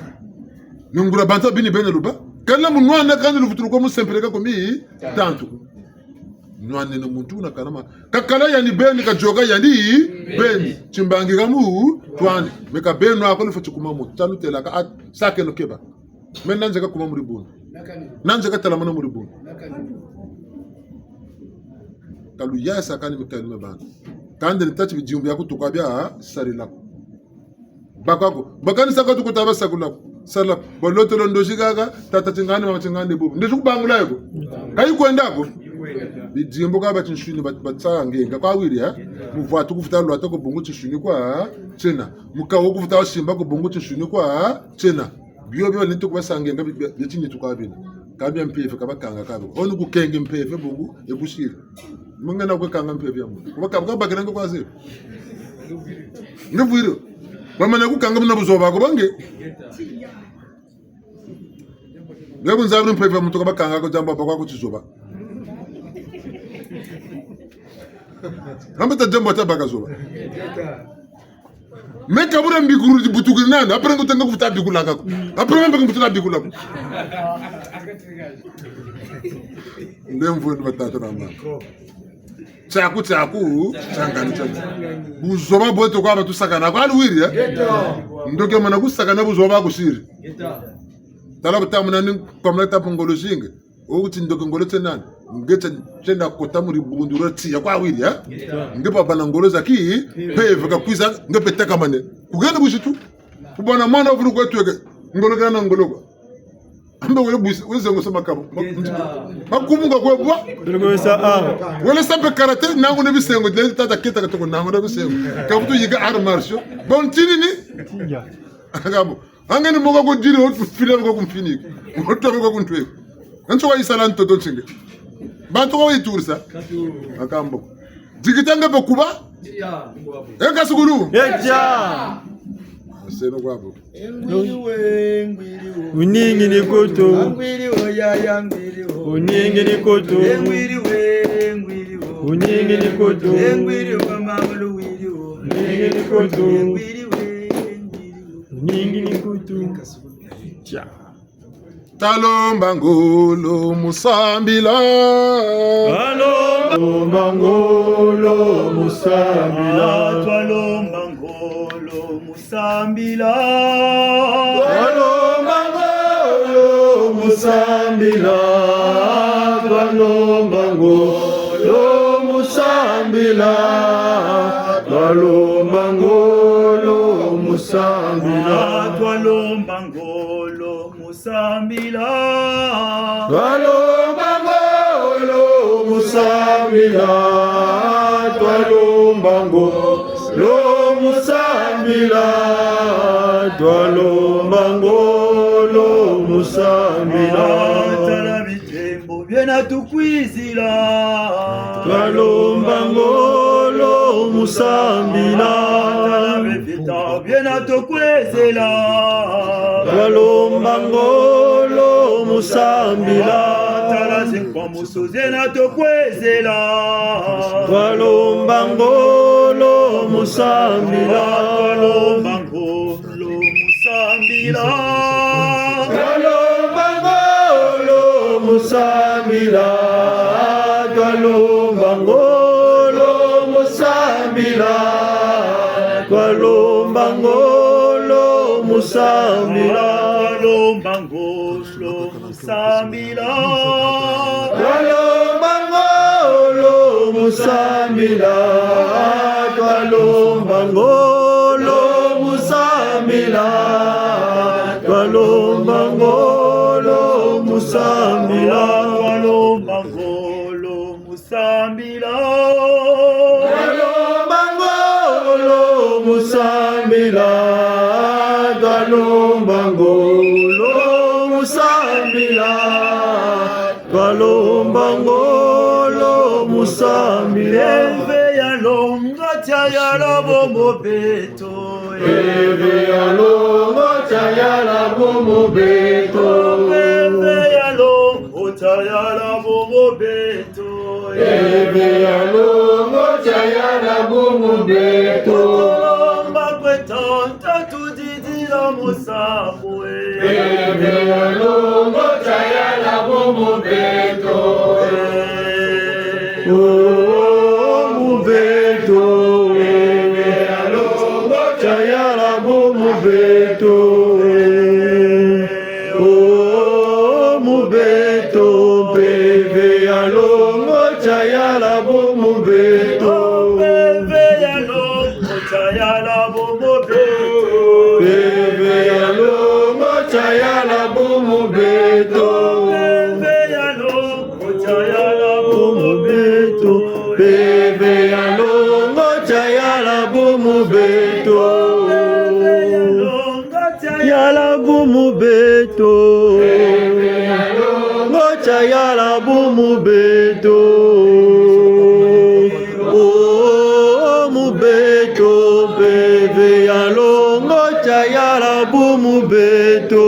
Nungura bantu bini beno luba. Kana mu nwana, kana luvutulu ko mu sempeleka ko mitantu. Nwaneno muntu na kanama. Kakala yandi beni, kayoka yandi beni. Timbangi ka mu twandi. Me ka beno ako lufweti kuma mu. Talu tela ka at, sakeno keba. Me na nzeka kuma mu dibundu. Na nzeka talamana mu dibundu. Ka luyasa kani mikalu me bana. Kande ni tâ ti bidimbu bia kutuka bia sarila ko. Baka ko. Bakani saka tukuta ba sakula ko. Sarila ko. Balotolo ndozi kaka, tata tingandi, mama tingandi bubu. Ndozi kubangula yo ko. Ka yikwenda ko. Bidimbu ka ba tinsuni ba, ba tsanga ngenga kwa wiri, ha? Mu vwatu kuvuta lwata ko bungu tinsuni kwa tiena. Mu kawo kuvuta wasimba ko bungu tinsuni kwa tiena. Bio bio ni tuku basa ngenga bi, bi, bi tini tuka bina. Ka bia mpeve ka bakanga ka bio. Onu kukenge mpeve bungu e busiri. Mungena kwe kanga mpeve ya muntu. Kuba ka, ka bakira ngo kwa zero. Nge vwiro. Bamana kukanga muna buzoba ko bange. Nge ku nzabiri mpeve muntu ka bakanga ko diambu bakwa ku tizoba. Ambe ta diambu ta baka zoba. Me kabula mbikulu di butukiri nani, après ngo tenga kufuta bikula kako. Après mbe kufuta bikula ko. Nde mvwe ni batata na mama. Tiaku, tiaku, tiangani, tiangani. Buzoba bweto kwa batusakana. Kwa luwiri, eh? Ndoki mana kusakana buzoba kusiri. Tala butamu nani kwa mna tapu ngolo zingi. Oku ti ndoki ngolo tie nani? Nge tie, tienda kota mu dibundu dio tiya kwa wiri, eh? Nge pa bana ngolo za ki, mpeve kakwiza, nge pe takamane. Kugeni buzitu. Ku bana mwana wufulu kwe tweke. Ngolo kana ngolo kwa. Ambe wele bwisi, wele zengo sa makabu. Ma-, makumu nga kwe bwa. Ndoko sa a. Wele sa mpe karaté, nangu na bisengo, dile tata keta katoko nangu na bisengo. Kabutu yiga arts martiaux. Bon, tini ni? Tinja. Akabo. Anga ni moka ko diri, otu fila ko kumfiniki. Otu ko kuntwe. Nso wa yisala ntoto nsinge. Bantu ko yiturisa. Akambo. Dikita nge pe kuba. Eka sukulu. Etia. Seno kwabo. Uningi ni kutu. Uningi ni kutu. Uningi ni kutu. Uningi ni kutu. Uningi ni kutu. Tia. Talomba ngolo mu sambila. Talomba ngolo mu sambila. Twalomba ngolo mu sambila. Twalomba ngolo mu sambila. Twalomba ngolo mu sambila. Twalomba ngolo mu sambila. Twalomba ngolo mu sambila. Twalomba ngolo mu sambila. Twalomba ngolo mu sambila. Twalomba ngolo mu sambila. Tala bitembo biena tukwizila. Twalomba ngolo mu sambila. Tala bivita biena tukwizila. Twalomba ngolo mu sambila. Tala zinkwamusu zena tukwizila. Twalomba ngolo mu sambila. Twalomba ngolo mu sambila. Twalomba ngolo mu sambila. Twalomba ngolo mu sambila. Twalomba ngolo mu sambila. Twalomba ngolo mu sambila. Twalomba ngolo mu sambila. Twalomba ngolo mu sambila. Twalomba ngolo mu sambila. Twalomba ngolo mu sambila. Twalomba ngolo mu sambila. Twalomba ngolo mu sambila. Twalomba ngolo mu sambila. Mpeve ya longo tia yala bomo beto. Mpeve ya longo tia yala bomo beto. Mpeve ya longo tia yala bomo beto. Mpeve ya longo tia yala bomo beto. Lomba kwe tanta tudidila musamu e. Mpeve ya longo tia yala bomo beto. Oh, mu beto. Mpeve ya longo tia yala bomo beto. Oh, mu beto, mpeve ya longo tia yala bomo beto. Mpeve ya longo tia yala bomo beto. Mpeve ya longo tia yala bomo beto. Mpeve ya longo tia yala bomo beto. Mpeve ya longo tia yala bomo beto. Mpeve ya longo tia yala bomo beto. Ngo tia yala bomo beto. Oh, mu beto, mpeve ya longo tia yala bomo beto.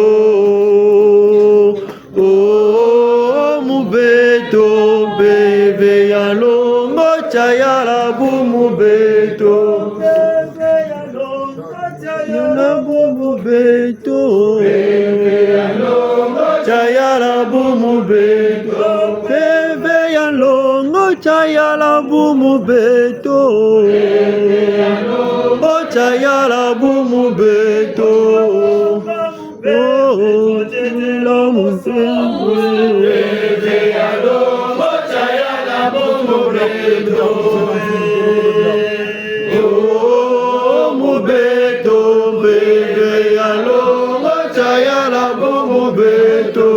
To mpeve ya longo, tiayala bumu beto. Mpeve ya longo, tiayala bumu beto. Mpeve ya longo, tiayala bumu beto. Mpeve ya longo, tiayala bumu beto. O tiayala bumu beto. Oh, oh, la musengo. Oh, mu beto, mpeve ya longo, tiayala bumu beto.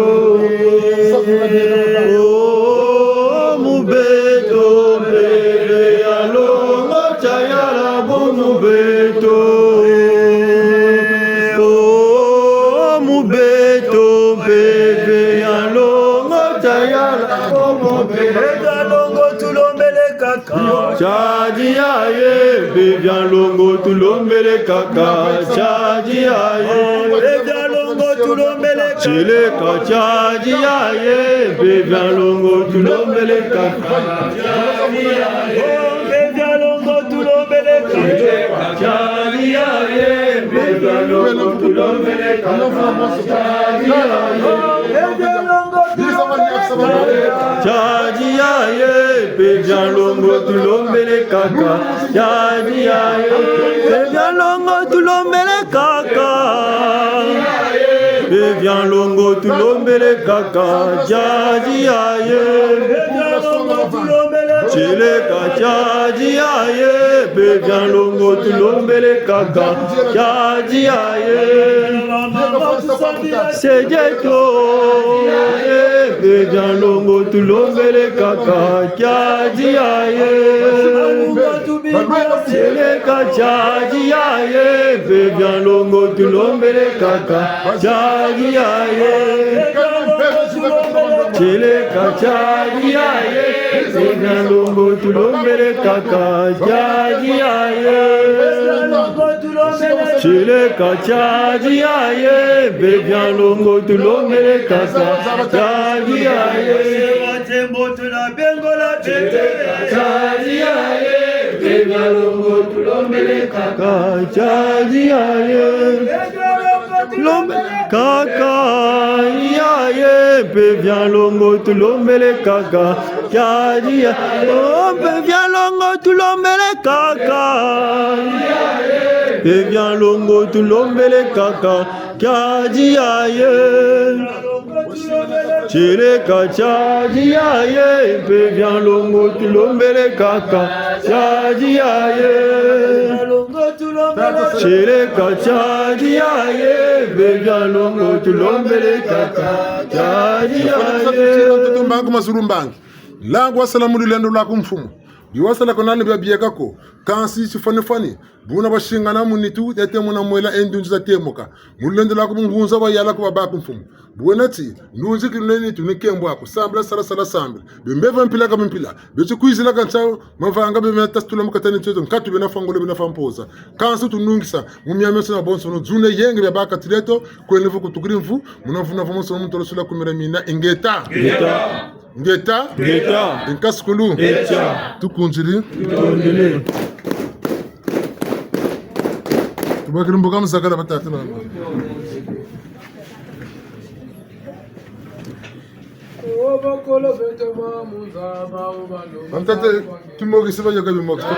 Oh, mu beto, mpeve ya longo, tiayala bumu beto. Oh, mu beto, mpeve ya longo, tiayala bumu beto. Mpeve ya longo, tulombele kaka. Tiadi yaye, mpeve ya longo, tulombele kaka. Tiadi yaye. Mpeve ya longo, tulombele kaka. Tieleka tiadi yaye, mpeve ya longo, tulombele kaka. Tiadi yaye, mpeve ya longo, tulombele kaka. Tiadi yaye, mpeve ya longo, tulombele kaka. Mpeve ya longo, tulombele kaka. Tiadi yaye. Tieleka tiadi yaye, mpeve ya longo, tulombele kaka. Tiadi yaye. Se dieto, eh, mpeve ya longo, tulombele kaka. Tiadi yaye. Tieleka tiadi yaye, mpeve ya longo, tulombele kaka. Tiadi yaye. Tieleka tiadi yaye, mpeve ya longo, tulombele kaka. Tiadi yaye. Tieleka tiadi yaye, mpeve ya longo, tulombele kaka. Tiadi yaye. Tiadi yaye, mpeve ya longo, tulombele kaka. Tiadi yaye. Tulombele kaka, yaye, mpeve ya longo, tulombele kaka. Tiadi ya, oh, mpeve ya longo, tulombele kaka. Mpeve ya longo, tulombele kaka. Tiadi yaye. Tieleka tiadi yaye, mpeve ya longo, tulombele kaka. Tiadi yaye. Tieleka tiadi yaye, mpeve ya longo, tulombele kaka. Tiadi yaye. Ntoto mbangi ku mazulu mbangi. Nlangu wasala mu lulendo lwaku mfumu. Bi wasala ko nani bia bieka ko. Kansi tifwanifwani. Buna basingana mu nitu, yatemo na mwela e ndunzi zatemoka. Mu lulendo lwaku bungunza bwayala ku babaku mfumu. Bwena ti, ndunzi ki lulendo nitu ni nkembo aku. Sambila sala sala sambila. Bia mbevo mpila ka mpila. Bia ti kwizila ka ntia mavanga bia mena tasitula mu kati dia nitu eto. Nkatu bena fwa ngolo bena fwa mpoza. Kansi tunungisa. Mu miamiansoni na bonsono. Dzuna yenge bia baka ti leto. Kwene vo kutukiri mvu. Muna mvu na vo monsono mu ntolo sula kumira mina. Ingeta. Ingeta. Ngeta. Ngeta. Nkasukulu. Etia. Tukunziri. Tutondele. Tubakiri mboka musakala batata na mama. Bamutata, tumokisi bayoka bimokisi.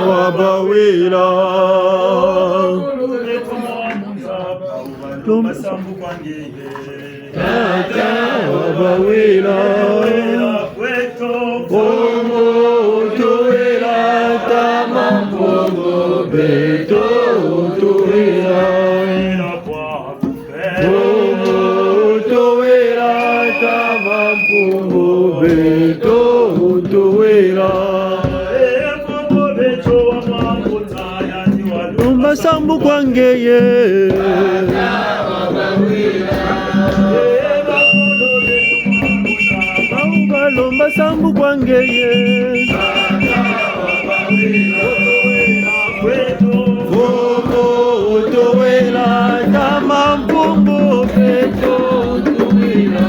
Wabawila. Tata wabawila, Kongo tuwila, tama Kongo beto tuwila. Kongo tuwila, tama Kongo beto tuwila. Lomba sambu kwa ngeye. Bau balomba sambu kwa ngeye. Kongo towela, tama Mpungu beto towela.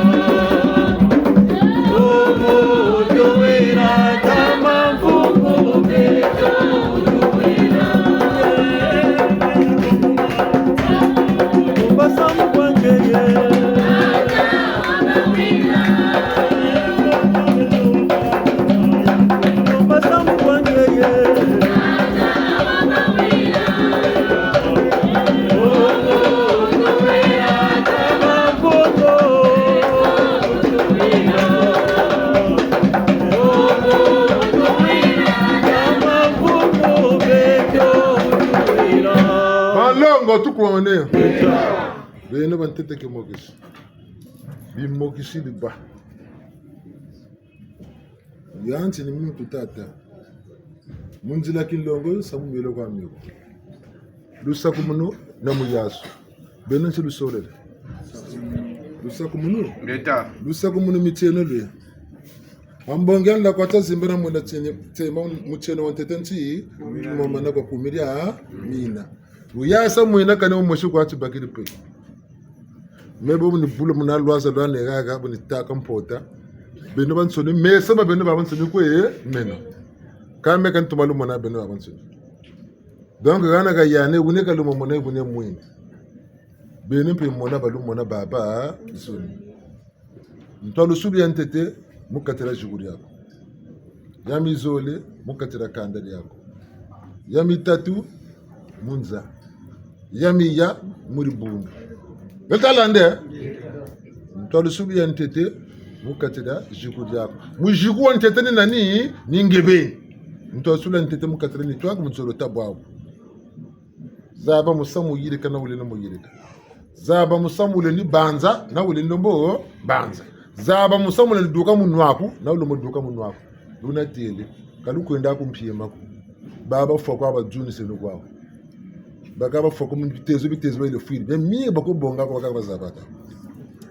Banlongo, tukuwane. Beno bantete ke mokisi. Bimokisi biba. Yanti ni muntu tata. Mu nzila kinlongo, samu mielo kwa mielo. Lusakumunu na muyasu. Beno nsi lusolele. Lusakumunu. Ngeta. Lusakumunu mitieno lwe. Ambongi anda kwa ta zimba na mwenda tiene, tema mutieno wa ntete nti, mama na kwa kumiria, mina. Uyasa mwena kane umosi kwa tibakiri pe. Me bo bu ni bula muna lwaza lwa ne haha, bu ni taka mpota. Beno bansoni, mesa ma beno babansoni kwe meno. Ka me ka ntuma lumona beno babansoni. Donc, hana ka yane, wune ka lumomona, wune mwini. Beno mpe mona balumona babansoni. Ntwalusulu ya ntete, mu kati dia ziku diaku. Ya mizole, mu kati dia kanda diaku. Ya mitatu, mu nza. Ya miya, mu dibundu. Beno ta landa? Ntwalusulu ya ntete, mu kati dia ziku diaku. Muziku wa ntete ni nani? Ni nge beni. Ntwalusulu ya ntete mu kati dia nitu aku, mu nzolo ta bwabu. Zaba musamu yirika na wulendi mo yirika. Zaba musamu wulendi banza na wulendi mo banza. Zaba musamu wulendi duka mu nwa aku na wulendi mo duka mu nwa aku. Luna têle, ka lukwenda ku mpiema ko. Baba fwa kwa bazunise no kwaku. Baka bafwa ko mu bitezo, bitezo bayele fwiri. Bia mingi bako bonga ko baka bazabaka.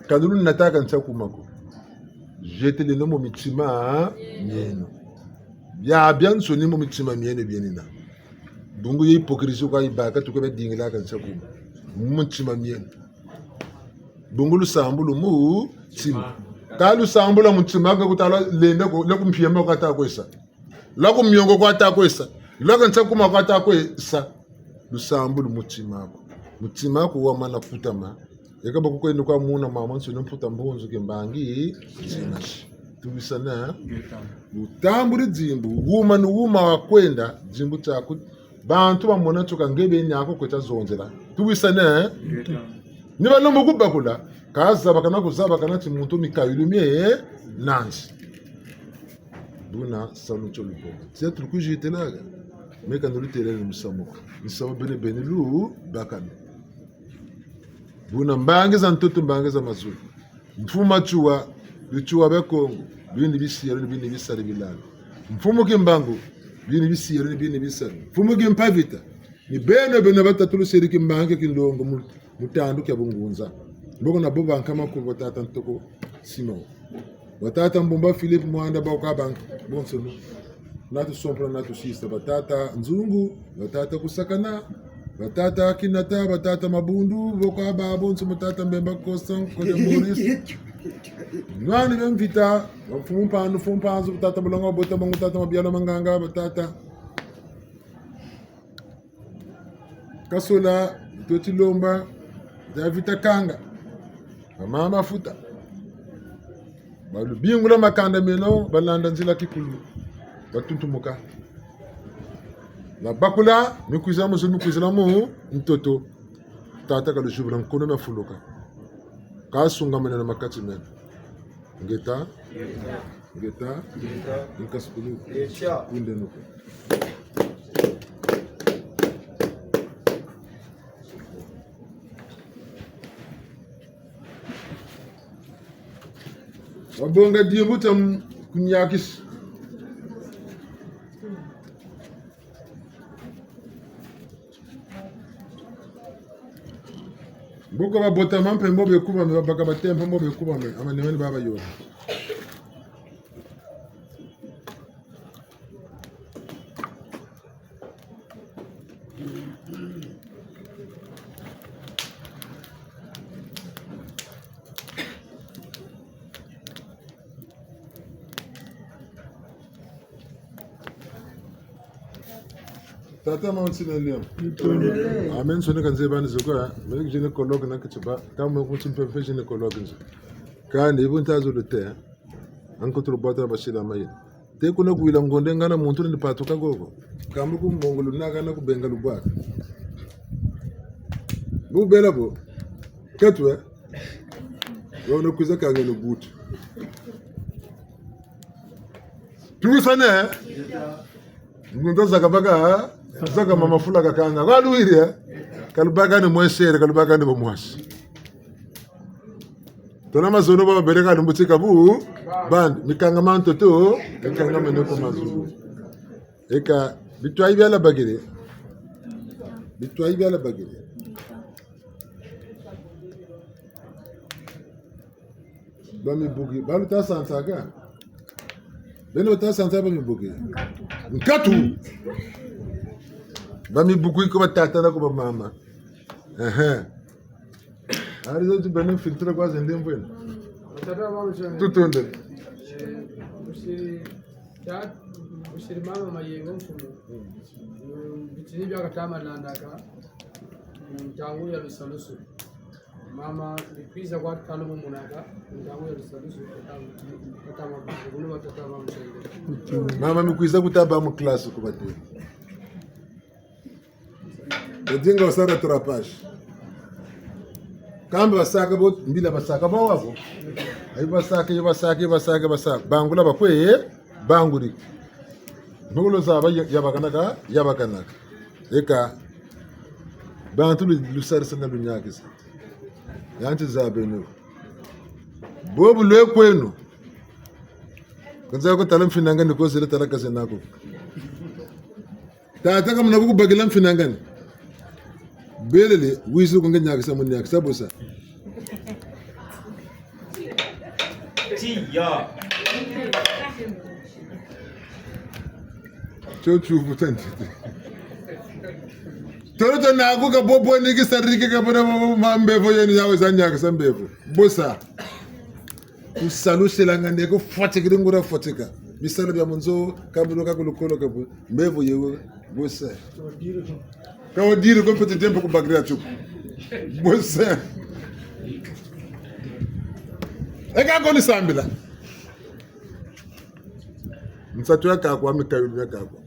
Ka luna nataka nsa kuma ko. Zeteleno mu mitima mieno. Biabiansoni mu mitima mieno bienina. Bungu ye hypocrisie kwa yibaka, tuko bia dingilaka nsa kuma. Mu mutima mieno. Bungu lusambulu mu mutima. Ka lusambulu mu mutima, ka kutala lenda ko, lwa ku mpiema kwa ta kwe sa. Lwa ku miongo kwa ta kwe sa. Lwa ka nsa kuma kwa ta kwe sa. Lusambulu mu mutima aku. Mutima aku wamana kutama. Yeka bakukwenda kwa muna mamansoni mputa mbunzu kimbangi, zina shi. Tuwisane? Lutambuli dimbu, wuma ni wuma wakwenda, dimbu tiaku, bantu bamona tsoka nge beni ako kwe ta zonzela. Tuwisane? Ni balombo kubakula, ka zabakana kuzabakana ti muntu mikayulu mie nandi. Buna salu ntio lubonga. Tia tulu kuzitelaga. Me ka ndulu telele musamu ko. Musamu beni beni lubakana. Buna mbangi za ntoto, mbangi za mazulu. Mfumu Matsoua, bitsua bia Kongo, bini bisielo, bini bisari bilala. Mfumu Kimbangu, bini bisielo, bini bisari. Mfumu Kimpa Vita, ni beno, beno batatu luseri kimbangi kinlongo mu, mu tandu kia bungunza. Mboko na bo bankama ku batata Ntoko Simon. Batata Mbumba Philippe Mwanda, bako ba bonsono. Natu sompla, natu sisa. Batata Nzungu, batata Kusakana, batata Kinata, batata Mabundu, bako ba bonso, batata Mbemba Constant, Kole Maurice. Nwani bia mvita, ba mfumu Mpandu, mfumu Mpanzu, batata Mulonga, bota bangu, batata Mabiala Manganga, batata Kasola, Toti Lomba, David Akanga, Mama Mafuta. Balubingula makanda meno, balanda nzila kikulu, batuntumuka. Babakula, mikwiza mu zulu, mikwizila mu ntoto. Tata kaluzibula nkono mia fuluka. Kasungamene na makati meno. Ngeta. Ngeta. Ngeta. Nkasukulu. Kundenuka. Wabonga dimbu tia m-, kunyakisi. Mboko babotama mpe mbo bekubame, babaka batempa mbo bekubame, amanemani baba yo. Tata, mama, ntsina lio. Amen. Sonika nze bani zoko, mele gynécologue na kitiba, kama kuti mpe gynécologue nzo. Kani bu nta zulu te, ankutulu bwatu na basila mayina. Te kuna kuwila ngonde ngana muntu ni patuka gogo. Kambu ku mongo lunaka na kubenga lubwaka. Bu bela bo. Katwe. Wono kwiza kangeno butu. Tuwisane, eh? Ngunza zaka baka, zaka mama fula kakanga. Kwa luwiri, eh? Ka lubaka ni mwesere, ka lubaka ni bo mwasi. Tona mazono ba babeleka ni mbutika bu, bandi, mikangama ntoto, mikangama mene ko mazulu. Eka, bitwayi biala bagere. Bitwayi biala bagere. Ba mibuki, ba luta sansaka. Beno luta sansa ba mibuki. Nkatu. Ba mibuki ko ba tata na ko ba mama. Ehe. Ari zo ti beno filtre kwa zende mvwena. Tutonde. Usiri mama Mayengo Mfumu. Mm, bitini bia katama landaka. Mm, ntangu ya lusalusu. Mama, mikwiza kwa talo mumunaka, ntangu ya lusalusu, katama, katama, kuno batata ba musende. Mama, mikwiza kuta ba mu classe ku bate. Edinga wasaka rattrapage. Kambe basaka bo, mbila basaka ba wabo. Ayi basaka, ayi basaka, ayi basaka, basaka. Bangula bakwe, banguri. Nukulu zaba ya, yabakanaka, yabakanaka. Eka, bantu lu, lusarisa na lunyakisa. Yanti zabeno. Bobu lwe kweno. Kanza ko tala mfinanga ni ko zele tala kaze nako. Tata kamuna kukubakila mfinanga ni. Belele, wizi ko nge nyakisa mu nyakisa bosa. Tiya. Tio tiuvu tia ntete. Tolo tia naku ka bobo ni ki sariki ka bona ma mbevo yeni yawe za nyakisa mbevo. Bosa. Kusalusilanga ni ku fatikiri nguria fatika. Bisalu bia mu nzo, ka buluka ku lukolo ka bu, mbevo yewe, bosa. Ka wadiri ko petit tempo kubakira tio ko. Bosa. Eka ko ni sambila. Nsatu ya kakwa, mikayulu mia kakwa.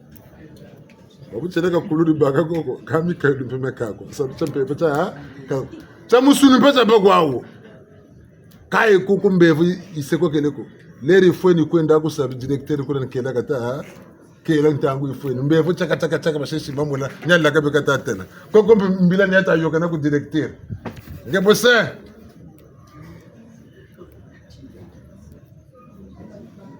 Wabu tieleka kuluri baka koko, ka mikayulu mpe mia kakwa. Nsatu tia mpeve tia, ka, tia musuni mpe tia bakwawu. Kayi kuku mbevo yi, yisekokele ko. Leri fweni kwenda ku sa directeur kuna nkela kata, kela ntangu yifweni. Mbevo tiaka, tiaka, tiaka, basesi mamula, nyala kabe kata tela. Koko mpe mbila ni yata yokana ku directeur. Nge bosa.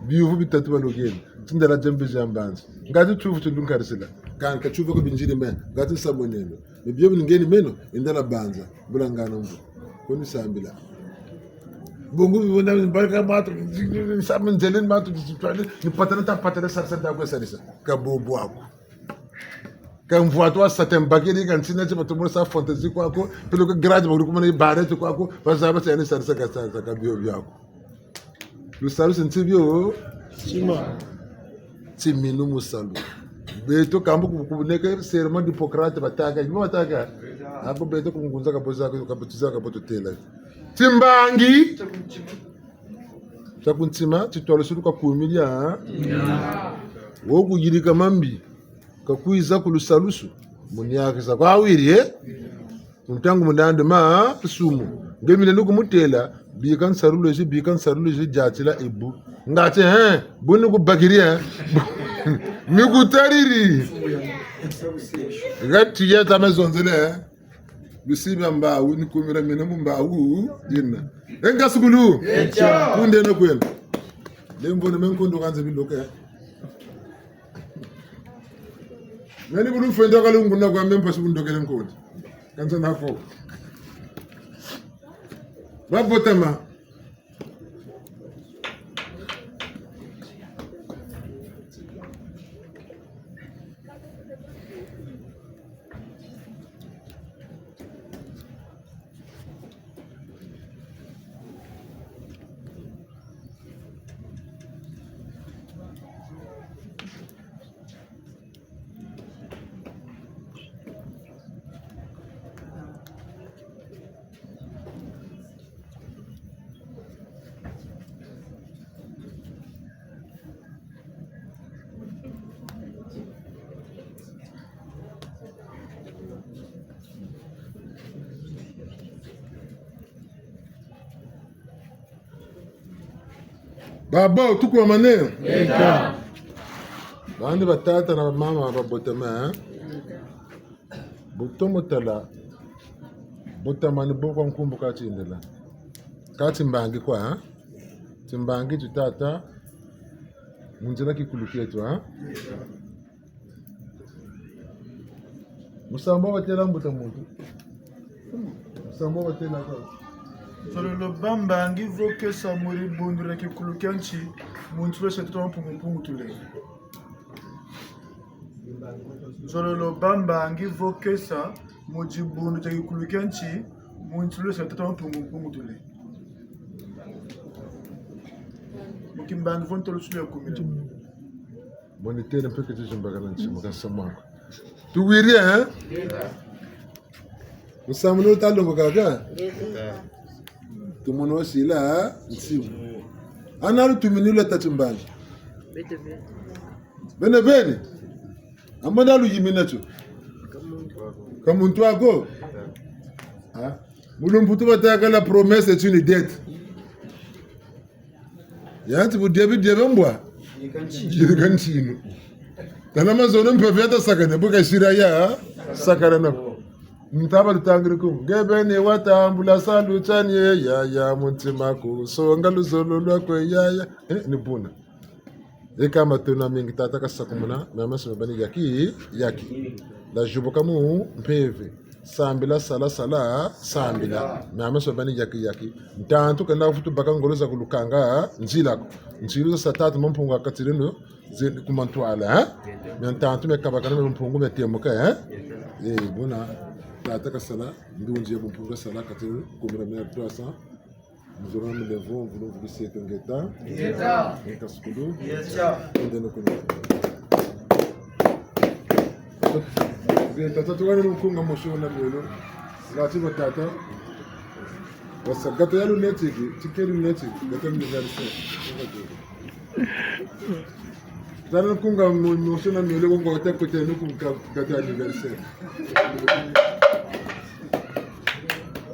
Biyuvu bitatu balokele. Tindala diambi dia mbanza. Ngati tiuvu tindu nkarisila. Kanka tiuvu ko binziri me. Ngati nsamonelo. Ni bio bingeni meno, indala banza, bulangana mbu. Ko ni sambila. Bungu bibona mbarika matu, nsamba nzele matu, ni patana ta patana sarisa nda kwe sarisa. Ka bobo ako. Ka mvwatu wa satin bakiri, ka ntsina ti batomo sa fantaisie kwako, peleko grade bakuri kumana barrette kwako, bazaba sa yani sarisa ka sarisa ka bio biako. Lusalusu nti bio? Tima. Timinu mu salu. Beto kambu ku, ku neke serment d'Hippocrate batâka. Ibo batâka. Ako beto ku ngunza ka boza, ka botiza, ka botutêla. Timbangi. Tia ku ntima, titwalusulu ka kumia. Wo kuyirika mambi. Ka kwiza ku lusalusu. Muniakisa kwa wiri, eh? Mu ntangu mu nandi masumu. Nge mina ni kumutêla, bika nsalulu zi, bika nsalulu zi, diatila ebu. Ngati, eh, bu ni kubakiri, eh? Ni kutariri. Ngati ya tama zonzele, eh? Bisi bia mbawu, ni kumira mina mu mbawu, dina. Enga sukulu. Echa. Kunde na kwenda. Lembo na menkondo kanze biloke, eh? Nani bulu mfwende wa kalungu na kwa mempa si bundokele nkondi. Kanza na fo. Babotama. Babo, tukwamane. Yeka. Bandi batata na bamama babotama, eh? Bu tomo tala, botama ni bo kwa nkumbu ka tindela. Ka timbangi kwa, eh? Timbangi ti tata, mu nzila kikulu kieto, eh? Musambu batela mbuta muntu. Musambu batela kwa. Nzololo bambangi vo kesa mu dibundu dia kikulu kia nsi, mu nsi lwesa tata Mpungu Mpungu Tulendo. Nzololo bambangi vo kesa mu dibundu dia kikulu kia nsi, mu nsi lwesa tata Mpungu Mpungu Tulendo. Mu kimbangi vo ntolo sulu ya kumi na. Moni tene mpe keti zimbakana ntima ka samako. Tuwiri, eh? Musamu no talongo kaka? Tumono sila, eh? Ntima. Ana lutuminula tata Mbangi. Bene bene. Amana luyimina tio. Ka muntu ako. Ah. Mu lumputu batâka la promesse est une dette. Yanti bu diabi diabi mbwa. Yirika ntinu. Tala mazono mpeve yata sakana, bu kasira ya, sakana na. Ntaba lutangiri ku. Nge beni watambula salu tiani, yaya, mu ntima ku. Songa luzolo lwaku, yaya. Eh, ni buna. Eka matondo mamingi tata kasakumuna, mia meso mia bani yaki, yaki. Lazibuka mu mpeve. Sambila, sala, sala, sambila. Mia meso mia bani yaki, yaki. Ntantu kena vutu baka ngolo za kulukanga, nzila ko. Nzila za sa tata Mampungu akatireno, ze kuma ntwala, eh? Mia ntantu mia kabakana mia Mampungu mia temuka, eh? Eh, buna, tata kasala, ndunzi ya Mampungu kasala, katireno, kumira mia trois cents. Muzora mule vo, mvulu mvulu sieto ngeta. Ngeta. Ngeta sukulu. Ngeta. Ende no kuni. Ngeta tata tuwani nkunga mosi na miole. Ngati batata. Basa gâteau ya lunetiki, ticket lunetiki, gâteau anniversaire. Tala nkunga mo-, mosi na miole ko ngota kote no kunga gâteau anniversaire.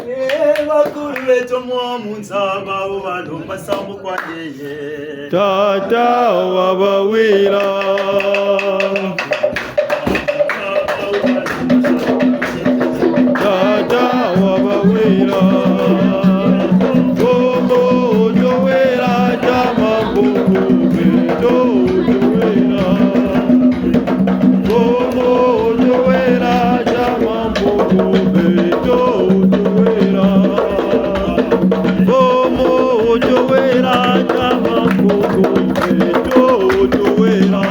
Eh, bakulu beto mwa mu nza ba wo balomba sambu kwa ngeye. Tata wa bawila. Tata wa bawila. Kongo towela tama Kongo beto towela. Kongo towela tama Kongo beto towela. Kongo towela tama Kongo beto towela.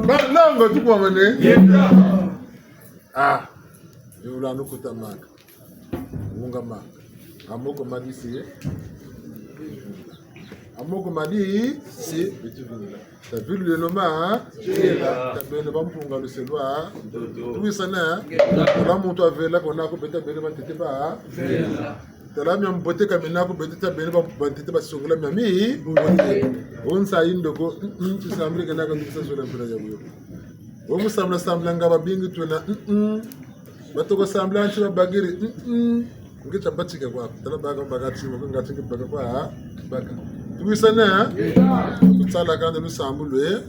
Ba, nanga tukwamane. Ah, yula nukutamaka. Wungamaka. A moko madisi. A moko madisi. Bituvula. Taviluleno ma. Tabeno bampunga luselwa. Tuwisane. Tala muntu avela kona ko beta beno bantete ba. Tala mia mbote ka mina ko beta beno ba, bantete basongela mia mi. Onsa indoko. Mm, mm, tusambile kena ka ndukisa zola mpila ya buyo. Wo mu sambula sambula nga babingi twena, mm, mm. Batoko sambula nti babakiri, mm, mm. Nge tia batika kwa, tala baka baka tima, ko nga ti nge baka kwa, baka. Tuwisane, eh? Tutsala kanda lusambulu, eh?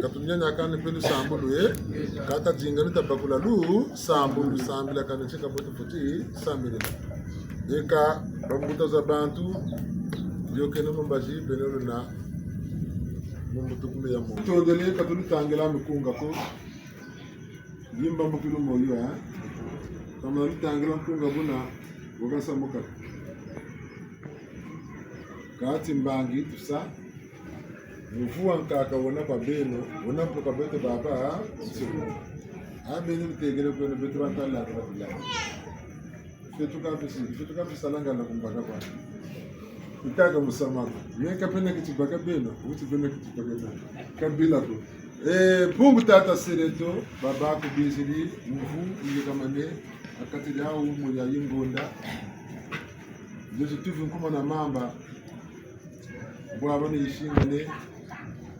Ka tunyanya kanda mpe lusambulu, eh? Ka tadinga ni tabakula lusambulu, lusambila kanda tika bote foti, sambila. Eka, bambuta za bantu, yokene mu mbazi, beno luna, mu mbutu kumi ya mu. Tondele, ka tulutangila mikunga ko. Yimba mbukilu moyo, eh? Kama lutangila nkunga buna, wakasamuka. Kati mbangi tusa, muvu wa nkaka wona kwa beno, wona mpe kwa beto baba, nsuku. A beno lutekele kweno beto bantala kwa bila. Fetu ka fisi, fetu ka fisa langa na kumbaka kwa. Kutaka musamu ko. Mie ka pena kiti baka beno, wuti pena kiti baka beno. Ka bila ko. Eh, Mpungu Tata Sereto, baba kubiziri, muvu, wuyikamane, a kati diawu, mu ya yingonda. Yesu tuvi nkuma na mamba. Bwa bana yisingane,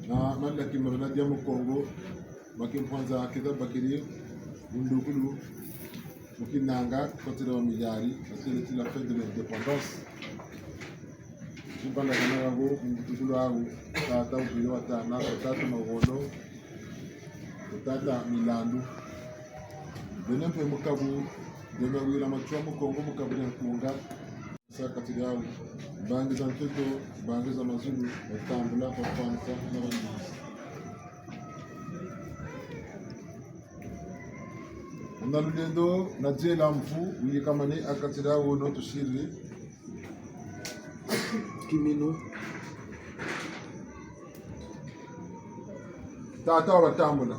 na malaki mabana dia mu Kongo, ma kimpwanza kita bakiri, mundukulu, mu kinanga, kotele wa miyari, kotele ti la fête de l'indépendance. Kubanda kana wago, mbutukulu wago, tata ubile watana, tata mawono, tata milandu. Bena mpe mukabu, bena wila matswa mu Kongo mukabu ya nkunga. Sa kati diawu, mbangi za ntoto, mbangi za mazulu, batambula, bafwanisa, na bamisa. Na lulendo, na diela mvu, wuyikamane a kati diawu, no tusiri. Kiminu. Tata wa batambula.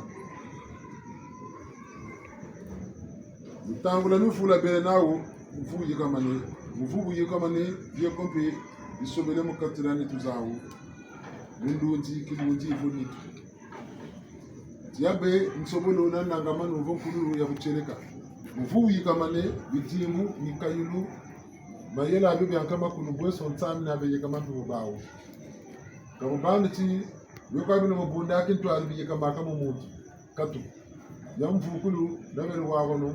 Lutangula mifula bele nawu, mvu wuyikamane. Mvu wuyikamane, bieko mpe bisobele mu kati dia nitu zawu. Mu ndunzi, kilunzi, vo nitu. Tiabe nsobolo na nangama nu vo nkululu ya butieleka. Mvu wuyikamane, bidimbu, mikayulu, mayela abio bia nkama kulu bweso Nzambi na beyekama mpe mu bawu. Ka mu bandi ti, weko abino mu bunda ki ntwari biyekamaka mu muntu. Katu. Ya mvukulu, na beri wagono,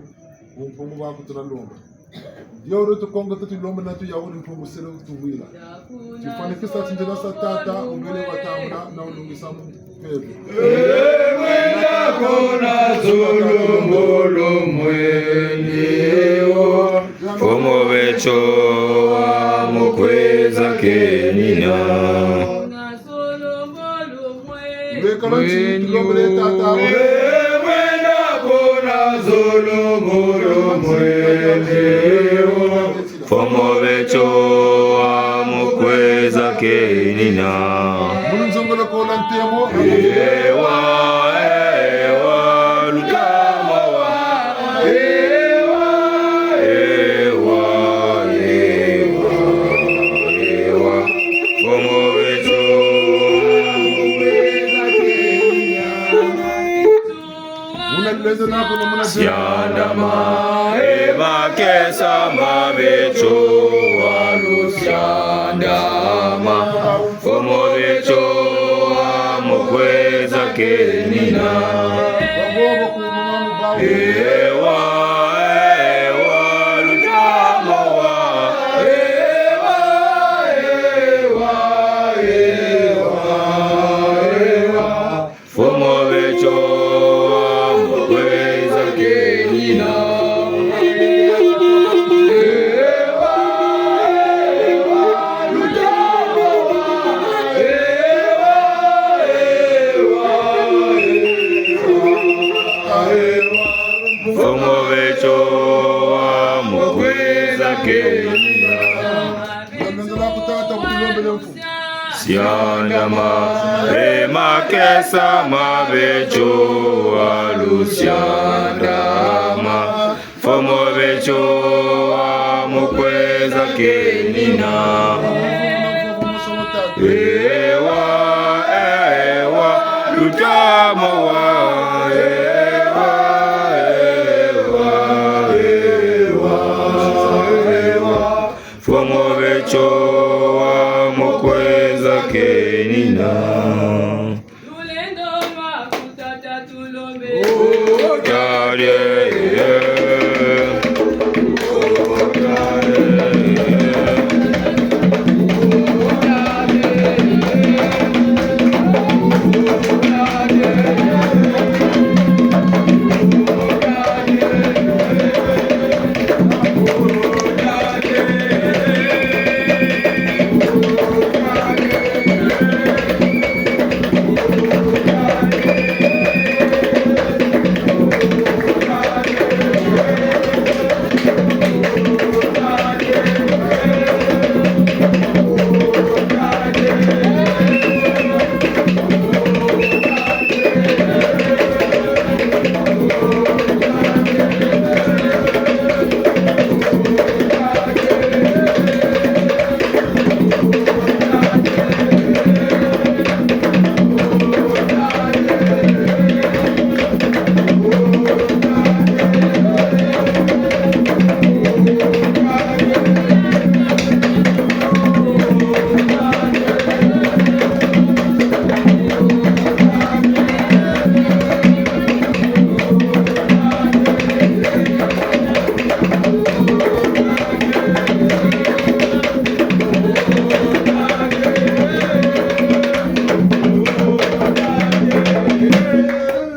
ku Mpungu wa kutuna lomba. Dio ro tukongo tuti lomba na tu ya wuri Mpungu sele tuwila. Tifwanikisa ti nzila sa tata, umele watambula, na ulungisa mu pepe. Ewe ndako na zolongolo mweni o, fomo becho wa mukweza kenina. Lweka lwa nti, tulombele tata. Ewe ndako na zolongolo mweni o, fomo becho wa mukweza kenina. Mulu nzongolo kola ntemo. Ewa, ewa, lutama wa. Ewa, ewa. Kesa mabe tio wa lusiandama, mfumu be tio wa mu kweza kenina. Ewa, ewa, lutamo wa. Ewa, ewa, ewa, ewa. Mfumu be tio wa mu kweza kenina. Ewa, ewa, lutamo wa. Ewa, ewa, ewa, ewa. Mfumu be tio wa mu kweza kenina. Nzala kutata kutulombele mfumu. Siandama, e makesa mabe tio wa lusiandama. Mfumu be tio wa mu kweza kenina. Ewa, ewa, lutamo wa. Ewa, ewa, ewa, ewa. Mfumu be tio wa mu kweza kenina. Lulendo lwa kutata tulombe. Oh, yeah, yeah, yeah.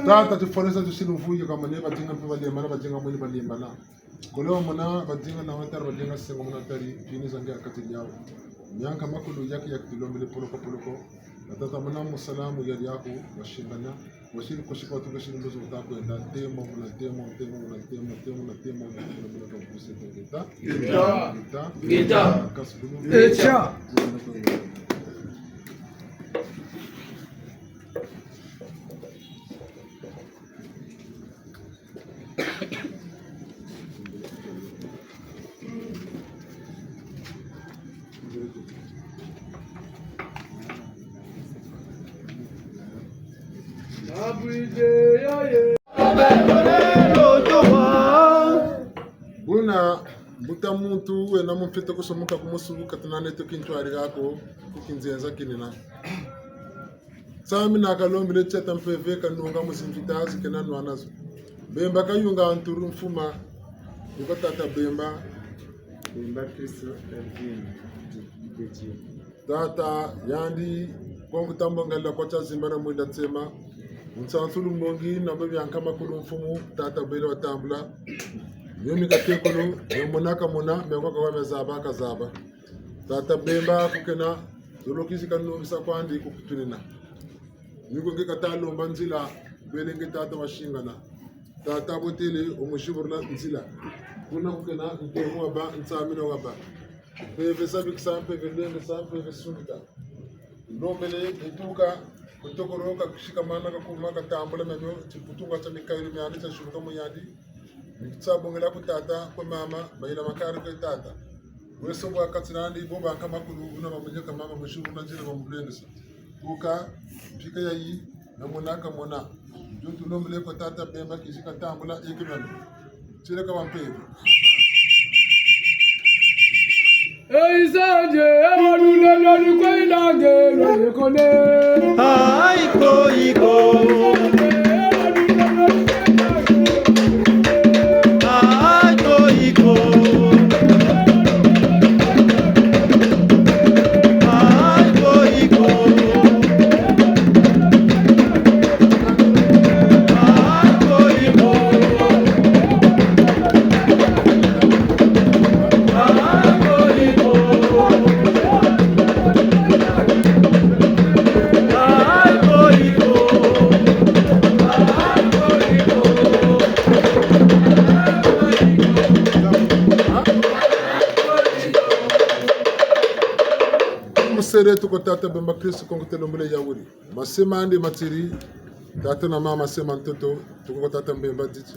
Tata, tufwanisa tusili mvuyo kamane, badinga mpe balembana, badinga mwini balembana. Kole wamona badinga na watari, badinga sengo mona tari, fini zangi ha kati diawu. Mianka makulu yaki yaki tulombele poloko poloko. Na tata mona mu salamu yari yaku, wasingana. Wasiri kusi kwa tuka siri mbuzi wuta kwenda. Temo, muna temo, temo, muna temo, temo, muna temo, muna temo, muna temo, muna temo, muna temo. Ngeta. Ngeta. Ngeta. Kasi kulu. Ngeta. Buna, mbuta muntu, wena mu mfwete kusomuka ku musu, ka tuna neto kintwari kako, ku kinzenza kinina. Nzambi na kalombele tiata mpeve kanunga mu zimvita zi kena nwana zo. Bemba kayunga nturu mfuma. Yuka tata Bemba. Bemba Kristo Elvin. Tata yandi kongo tambongela kwa tia zimba na mwinda tsema. Nsansu lumbongi na bebe ya nkama kulu mfumu. Tata bele watambula. Niomi katekolo, mio mona kamona, mio kwa kawa mia zaba kazaba. Tata Bemba kukena, zolo kizi kanungisa kwandi kukutunina. Niko nge kata lomba nzila, bele nge tata wasingana. Tata botele, omuzibulula nzila. Kuna kukena, ntemo wabâ, nsamina wabâ. Mpeve zabikisa, mpeve lendesa, mpeve sungika. Lombele, etuka, kutokoloka, kusikamana, kakuma, katambula, mio, tiputunga tia mikayilu miandi, tia zuluka mu yandi. Ni tsa bongela ku tata, kwe mama, bayila makari kwe tata. Weso bwa kati nandi, bo ba nkama kulu, buna bamunyeka mama, mushibu na nzila bamulendesa. Kuka, mpika yayi, na mona kamona. Ndio tulombele kwa tata Bemba kizi katambula, eke mama. Tieleka wa mpeve. Aiko, iko. Aiko, iko. Aiko, iko. Mu sere tuko tata Bemba Kristu Kongo telombele ya wuri. Mase mandi matiri, tata na mama, mase ma ntoto, tuko kwa tata Mbemba Didi.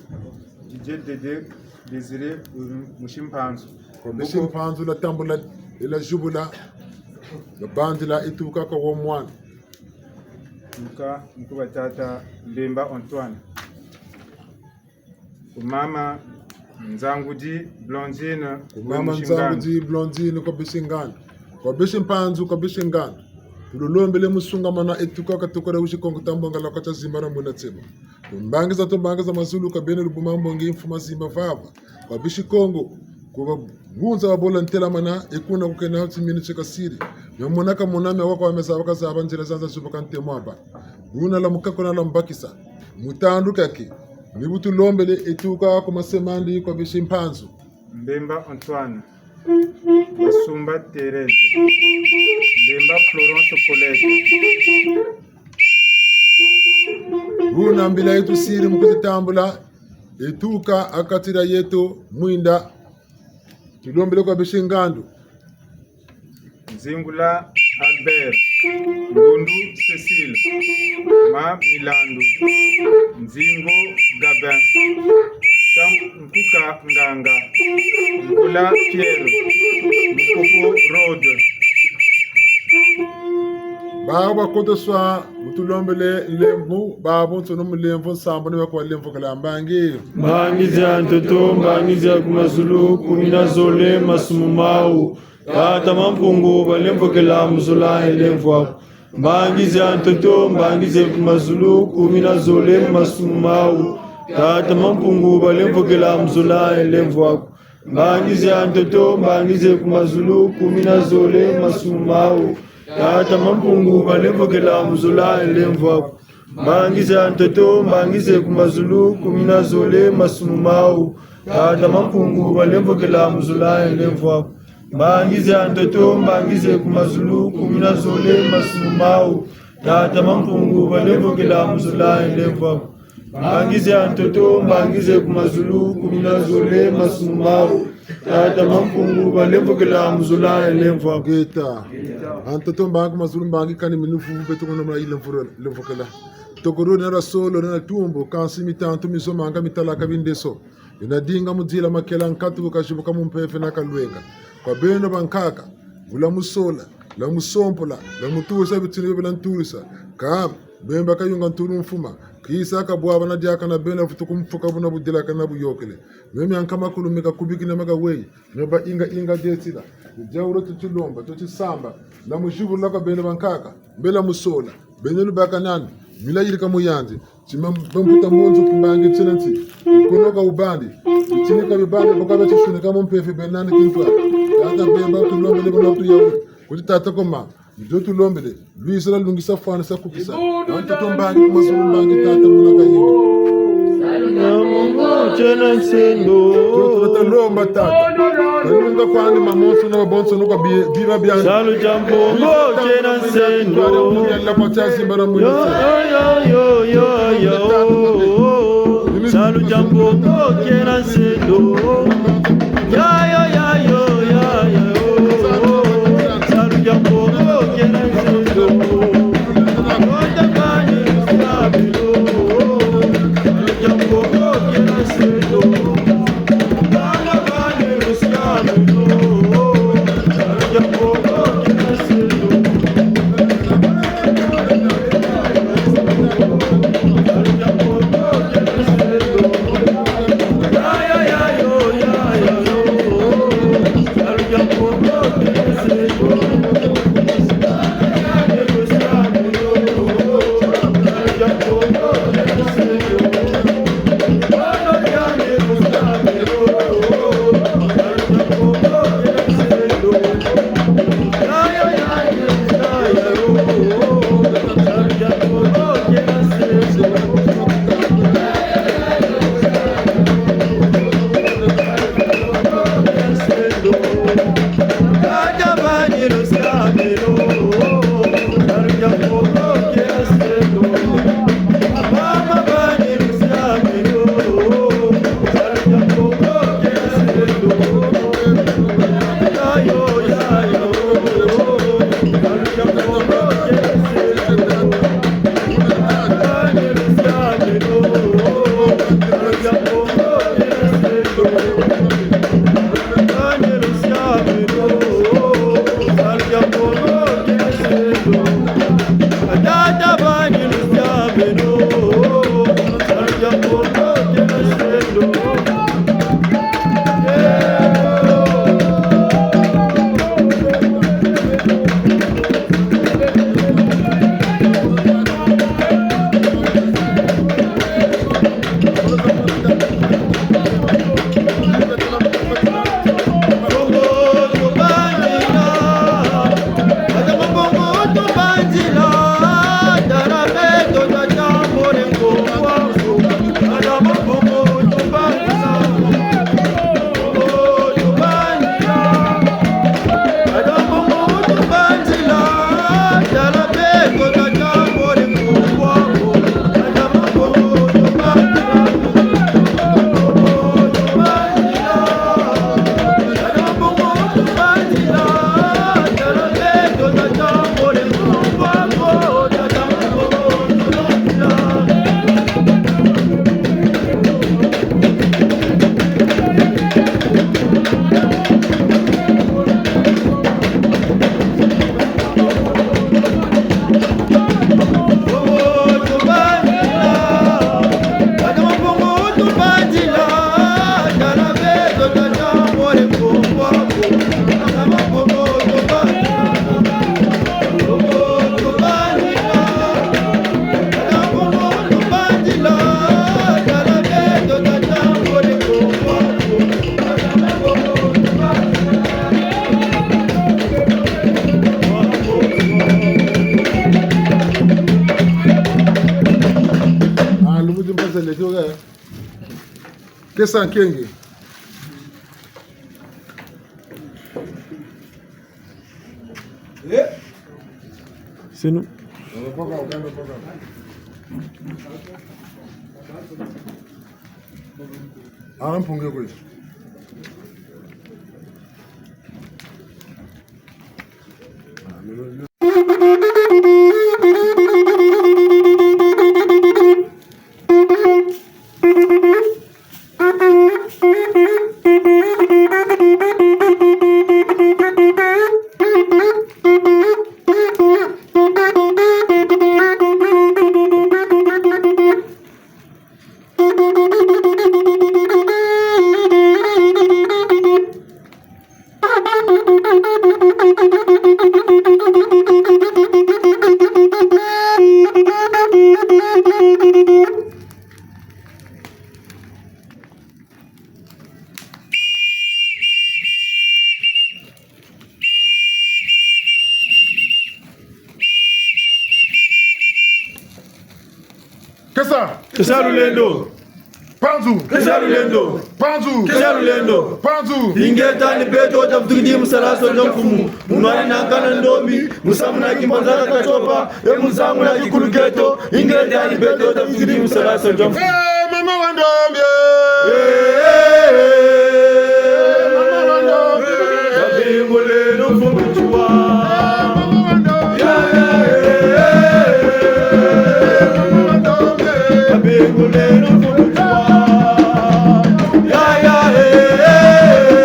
Didier Dede Désiré, um, Musi Mpanzu. Kwa bisi Mpanzu la tambula, ila zibula, la bandila ituka kwa wo mwana. Tuka, nkuba tata Mbemba Antoine. Ku mama Nzangudi Blondine, ku mama Nzangudi Blondine, kwa bisi ngandu. Kwa bisi Mpanzu, kwa bisi ngandu. Tululombele mu sungamana etuka katukala wusi Kongo tambongala kwa tia zimba na muna tsema. Mbangi za to mbangi za mazulu kwa beno lubuma mbongi mfuma zimba vava. Kwa bisi Kongo, ku bangunza babola ntelamana, e kuna kukena timinu tie kasiri. Mia monaka mona, mia waka wa meza baka zaba nzila zanza zubaka ntemwa ba. Buna la mukako na la mbakisa. Mutandu kake. Ni bu tulombele etuka ku mase mandi kwa bisi Mpanzu. Mbemba Antoine. Basumba Thérèse. Mbemba Florence Colette. Buna mbila yetu siri mu kuzitambula. Etuka ha kati dia yeto mwinda. Tulombele kwa bisi ngandu. Nzingula Albert, Ndundu Cécile, Ma Milandu, Nzingo Gabin, Tam-, Nkuka Nganga, Nkula Pierre, Mukoko Rode. Bawu bakotoswa, bu tulombele lemvo, bawu bonsono mu lemvo, nsambu ni bakwa lemvokela mbangi. Mbangi za ntoto, mbangi za ku mazulu, kumi na zole, masumu mawu. Tata Mampungu, balemvokela mu zola e lemvo aku. Mbangi za ntoto, mbangi za ku mazulu, kumi na zole masumu mawu. Tata Mampungu, balemvokela mu zola e lemvo aku. Mbangi za ntoto, mbangi za ku mazulu, kumi na zole masumu mawu. Tata Mampungu, balemvokela mu zola e lemvo aku. Mbangi za ntoto, mbangi za ku mazulu, kumi na zole masumu mawu. Tata Mampungu, balemvokela mu zola e lemvo aku. Mbangi za ntoto, mbangi za ku mazulu, kumi na zole masumu mawu. Tata Mampungu, balemvokela mu zola e lemvo aku. Mbangi za ntoto, mbangi za ku mazulu, kumi na zole masumu mawu. Tata Mampungu, balemvokela mu zola e lemvo aku. Ngeta. A ntoto mbangi, mazulu mbangi, kani minu vuvu beto kono mula yi lemvoro-, lemvokela. Tokoro na rasolo na tumbo, kansi mitantu mizo manga mitalaka bindeso. Bina dinga mu dila makela nkatu kazibuka mu mpeve na kalwenga. Kwa beno bankaka, bu la musola, la musompola, la mutusa bitini bio bila ntusa. Ka, Bemba kayunga ntulu mfuma. Kisa kabwabana diaka na beno vutu ku mfuka buna budilaka na buyokele. Mio mia nkama kulu mika kubikina maka weyi. Mio ba inga inga dietila. Ni diawu lo tutilomba, tutisamba. La muzibula kwa beno bankaka. Mbela musola. Beno lubaka nani? Mila yirika mu yandi. Tima bamputa mbonzo ku mbangi tina nti. Konoka wubandi. Tinika bibandi boka bia tisunika mu mpeve bena ni kintwa. Tata Bemba tulombele bona tuyawu. Kuti tata koma. Ndio tulombele. Lwisa la lungisa fwana sa kukisa. A ntoto mbangi ku mazulu mbangi tata muna kayingi. Salu dia Kongo tiena nsendo. Ndio tuta lomba tata. Kalunga kwandi mamonso na babonso no kwa bi-, biba biandi. Salu dia Kongo tiena nsendo. Yalla kwa tia zimba na mwini. Yo, yo, yo, yo, yo, yo. Salu dia Kongo tiena nsendo. Ya, ya, ya, yo, ya, ya, yo. Salu dia Kongo tiena nsendo. Kesa Nkenge. C'est nous. Ah, mpungu kwe. Kesa. Kesa lulendo. Mpanzu. Kesa lulendo. Mpanzu. Kesa lulendo. Mpanzu. Ingeta ni beto tavutukidi mu sala sonzo mfumu. Munwani na nkanda ndombi, musamu na kimbanza ka katsopa, e musamu na kikulu kieto, ingeta ni beto tavutukidi mu sala sonzo mfumu. Eh, mama wa ndombi, eh. Eh, eh, eh. Mama wa ndombi, eh. Tabinguleno mfumu Tshiwa. Eh, mama wa ndombi. Ya, ya, eh, eh, eh. Mama wa ndombi, eh. Tabinguleno mfumu Tshiwa. Ya, ya, eh, eh, eh.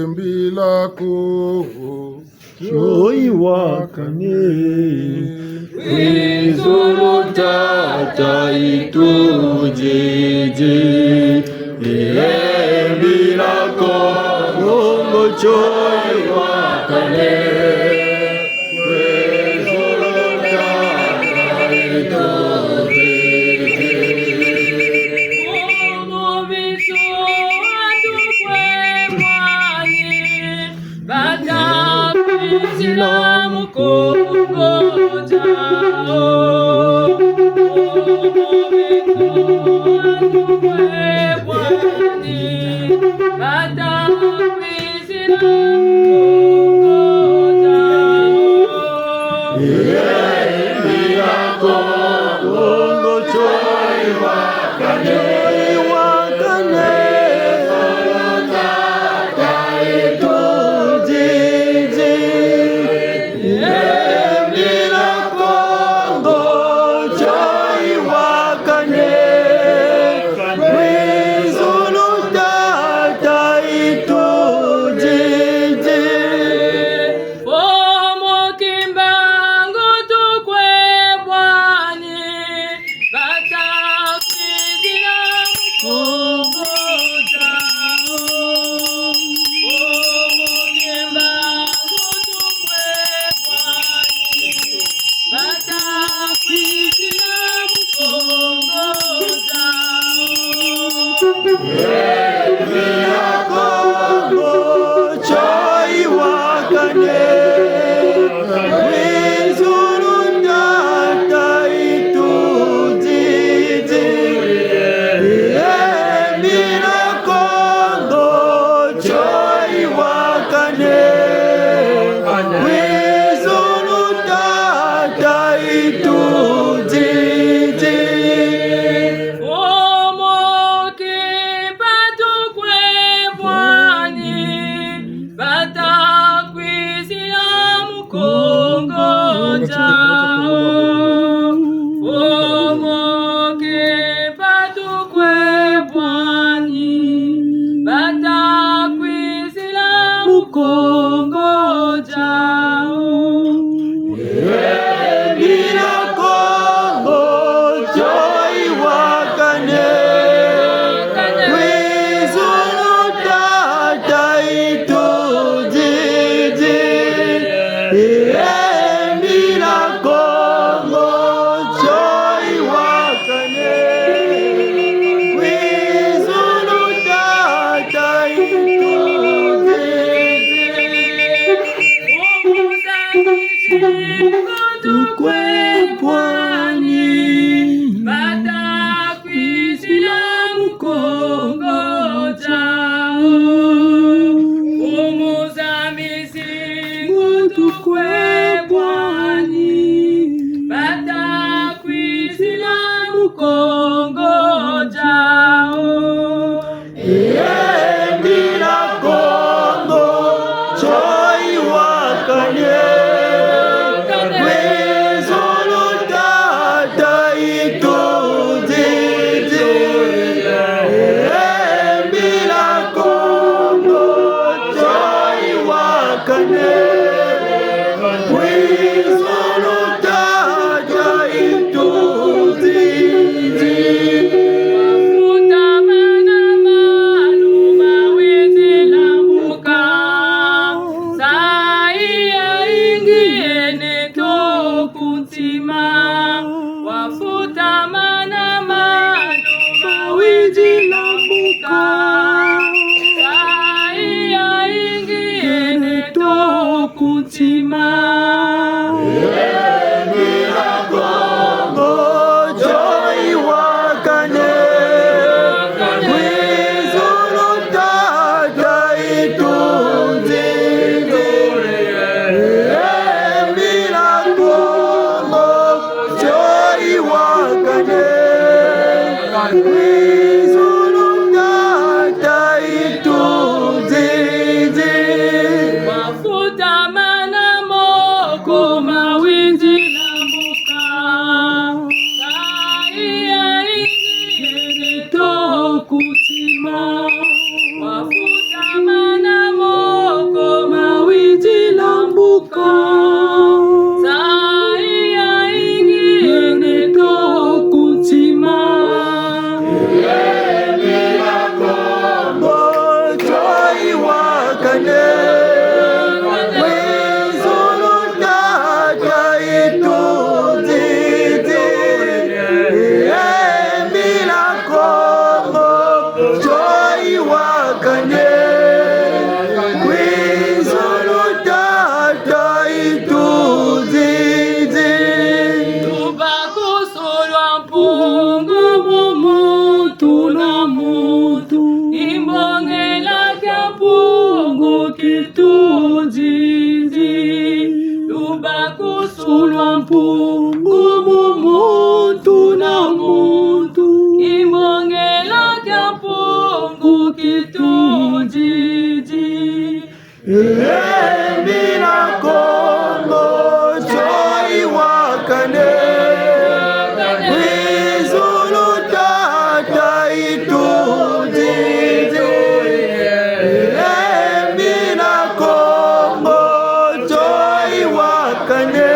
Mbila Kongo, tsoyi wakane. Kwizulu tata itudidi. Mbila Kongo, tsoyi wakane. Kwizulu tata itudidi. Omo biso atukwe mwani, bata kwizila mu Kongo diawu. Omo biso atukwe mwani, bata kwizila Mfumu Kimbangu tukwe bwani, bata kwizila mu Kongo diawu. Mfumu Kimbangu tukwe bwani, bata kwizila mu Kongo diawu. Mbila Kongo, tsoyi wakane. Kwizulu tata itudidi. Mbila Kongo, tsoyi wakane. Kwizulu tata itudidi. Mfumu Ki- Kongo diawu. Yembila Kongo, nzo yiwakane. Kwizulu tata yitudidi. Yembila Kongo, nzo yiwakane. Kwizulu tata yitudidi. Tukwe bwani. Bata kwizila mu Kongo diawu. Mfumu za mizingu tukwe bwani. Bata kwizila mu Kongo diawu. Yembila Kongo, nzo yiwakane. Kwizulu tata yitudidi. Yembila Kongo, nzo yiwakane. Kwizulu tata yitudidi. Wafutamana malu mawizila mbuka. Nsayi yayingi yena toko ku ntima. Wafutamana malu mawizila mbuka. Nsayi yayingi yena toko ku ntima. Yembila Kongo, nzo yiwakane. Kwizulu tata yitudidi. Yembila Kongo, nzo yiwakane. Kwizulu tata yitudidi. Wafutamana moko mawizila mbuka. Nsayi yayingi yena toko ku ntima. Wafutamana moko mawizila mbuka. Nsayi yayingi yena toko ku ntima. Yembila Kongo, nzo yiwakane. Kwizulu tata yitudidi. Yembila Kongo, nzo yiwakane. Kwizulu tata yitudidi. Lubakusu lwa Mpungu mu muntu na muntu, i mbongela kia Mpungu kitudidi. Lubakusu lwa Mpungu mu muntu na muntu, i mbongela kia Mpungu kitudidi. Yembila Kongo, nzo yiwakane. Kwizulu tata yitudidi. Yembila Kongo, nzo yiwakane.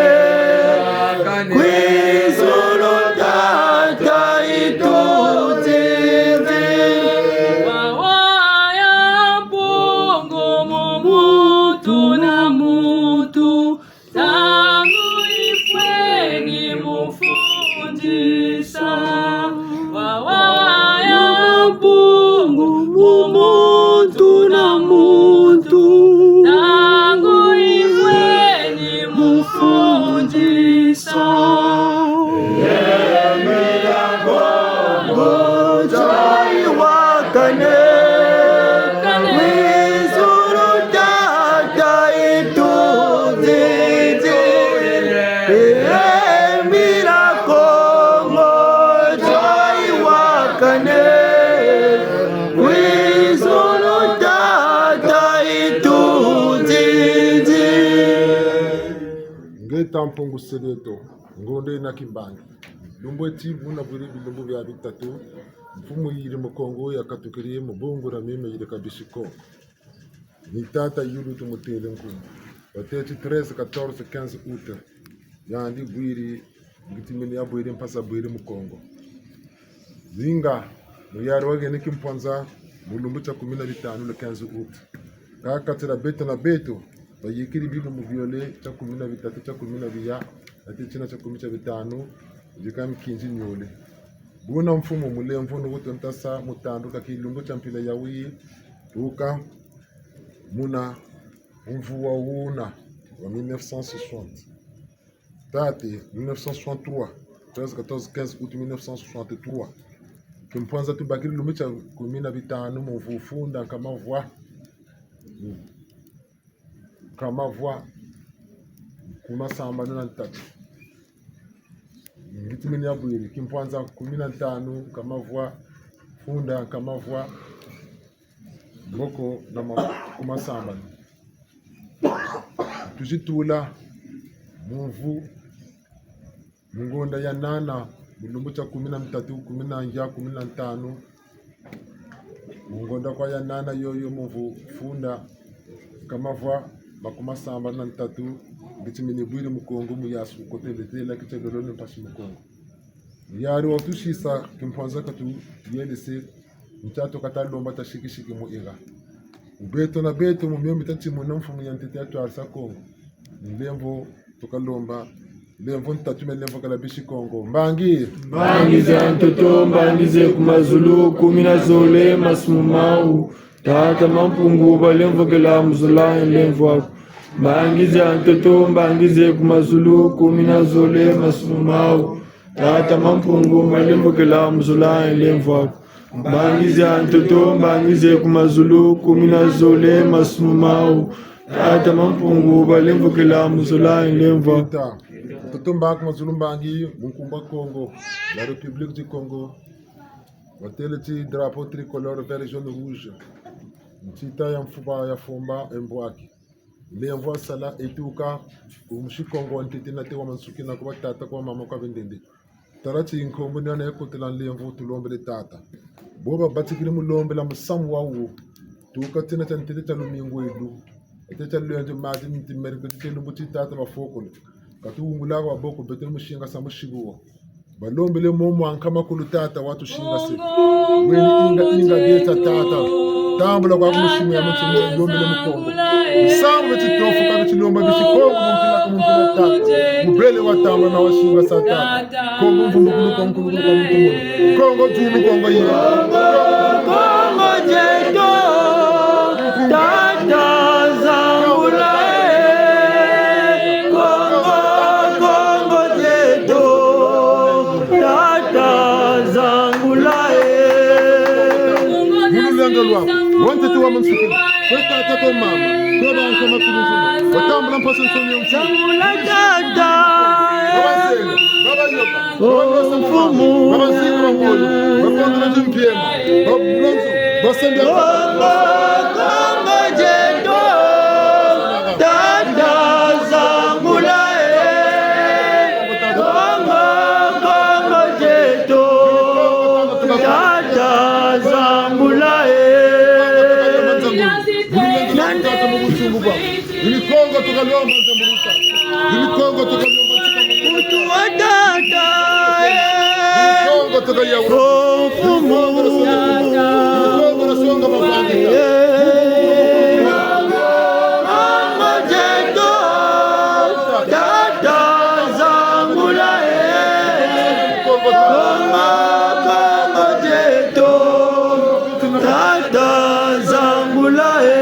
Kwizulu tata yitudidi. Wawa ya Mpungu mu muntu na muntu, ntangu yifweni mu fundisa. Wawa ya Mpungu mu muntu na muntu, ntangu yifweni mu fundisa. Yembila Kongo, nzo yiwakane. Kwizulu tata yitudidi. Yembila Kongo, nzo yiwakane. Kwizulu tata yitudidi. Ngeta Mpungu Selieto, ngonda yina kimbangi. Lumbu eti buna bwiri bilumbu bia bitatu, mfumu yiri mu Kongo yakatukiri mu bungu na mimi yiri kabisi Kongo. Ni tata yulu tumutêle nkumbu. Batêle ti treize, quatorze, quinze août. Yandi bwiri, ngitimini ya bwiri, mpasi bwiri mu Kongo. Zinga, muyari wahene Kimpwanza, mu lumbu tia kumi na bitanu, le quinze août. Kâ kati dia beto na beto, bayikiri bilumbu biole, tia kumi na bitatu, tia kumi na biya, nate tina tia kumi tia bitanu, bika mikinzi miole. Buna mfumu mulemvo nukutontasa mutandu ka kilumbu tia mpila yayi, tuka muna mvu wa wuna wa mille neuf cent soixante. Tata, mille neuf cent soixante-trois, treize, quatorze, quinze août mille neuf cent soixante-trois. Kimpwanza tubakiri lumbu tia kumi na bitanu mu mvu funda nkama vwa, nkama vwa, nkuma sambanu na ntatu. Ngitimini ya bwiri, Kimpwanza kumi na ntanu, nkama vwa, funda, nkama vwa, moko na ma-, nkuma sambanu. Tuzi tula mu mvu, mu ngonda ya nana, mu lumbu tia kumi na mitatu, kumi na ngia, kumi na ntanu, mu ngonda kwa ya nana yoyo mu mvu funda, nkama vwa, makuma sambanu na ntatu, ngitimini bwiri mu Kongo, mu yasu kotele tela kitia lolo ni mpasi mu Kongo. Yari wa tusisa Kimpwanza katuyelese, ntia tuka talomba tia sikisiki mu ira. Beto na beto mu mio mita timuna mfumu ya ntete ya twarisa Kongo. Ni lemvo tukalomba, lemvo ntatu mia lemvokela bisi Kongo. Mbangi. Mbangi ze ntoto, mbangi ze ku mazulu, kumi na zole masumu mawu. Tata Mampungu, balemvokela mu zola e lemvo aku. Mbangi ze ntoto, mbangi ze ku mazulu, kumi na zole masumu mawu. Tata Mampungu, balemvokela mu zola e lemvo aku. Mbangi ze ntoto, mbangi ze ku mazulu, kumi na zole masumu mawu. Tata Mampungu, balemvokela mu zola e lemvo aku. Ntoto mbangi, mazulu mbangi, mu nkumbu a Kongo, la République du Congo. Batêle ti drapeau tricolore vert, jaune, rouge. Ntita ya mfuba ya fumba e mbwaki. Lemvo wasala e tuka ku musi Kongo wa ntete nate wa mansukina, kwa batata, kwa bamama, kwa bindende. Tala ti nkumbu ni hana ya kotela lemvo tulombele tata. Bo babatikiri mu lombela musamu wawu. Tuka tina tia ntete tia lumingu elu. Ete tia lundi, mardi, nti mercredi, tia lumbu ti tata bafokole. Ka tuwungula ko maboko, beto ni mu singasa musiku wo. Balombele mo mwa nkama kulu tata wa tusingase. Weni inga, inga deta tata. Tambula kwa ku musimu ya muntu mu lombele mu Kongo. Nsambu beti tofuka beti lomba bisi Kongo mu mpila ku mpila tata. Mubele watambula na wasingasa tata. Kongo mvumbukulu kwa nkulukulu kwa muntu munu. Kongo dzulu, Kongo yela. Kongo dieto, tata zangula e. Kongo, Kongo dieto, tata zangula e. Mu lulendo lwaku, wa ntete wa mansukina, kwe tata, kwe mama, kwe bantu makulu nzima, watambula mpasi nsoni ya mfumu. Zangula tata e. Babazenga, babayoka, babayosa mfumu, babaziki bakulu, bakondela timpiema, babulonzo, basembia Kongo, Kongo dieto, tata zangula e. Kongo, Kongo dieto, tata zangula e. Mu lulendo lwaku tata, mu busungu bwaku. Ni Kongo tukalomba nzambuluka. Ni Kongo tukalomba nzika mu mutu wa tata e. Ni Kongo tukayawula. Oh, mfumu. Ni Kongo nasonga mavanga. Kongo dieto, tata zangula e. Kongo, Kongo dieto, tata zangula e.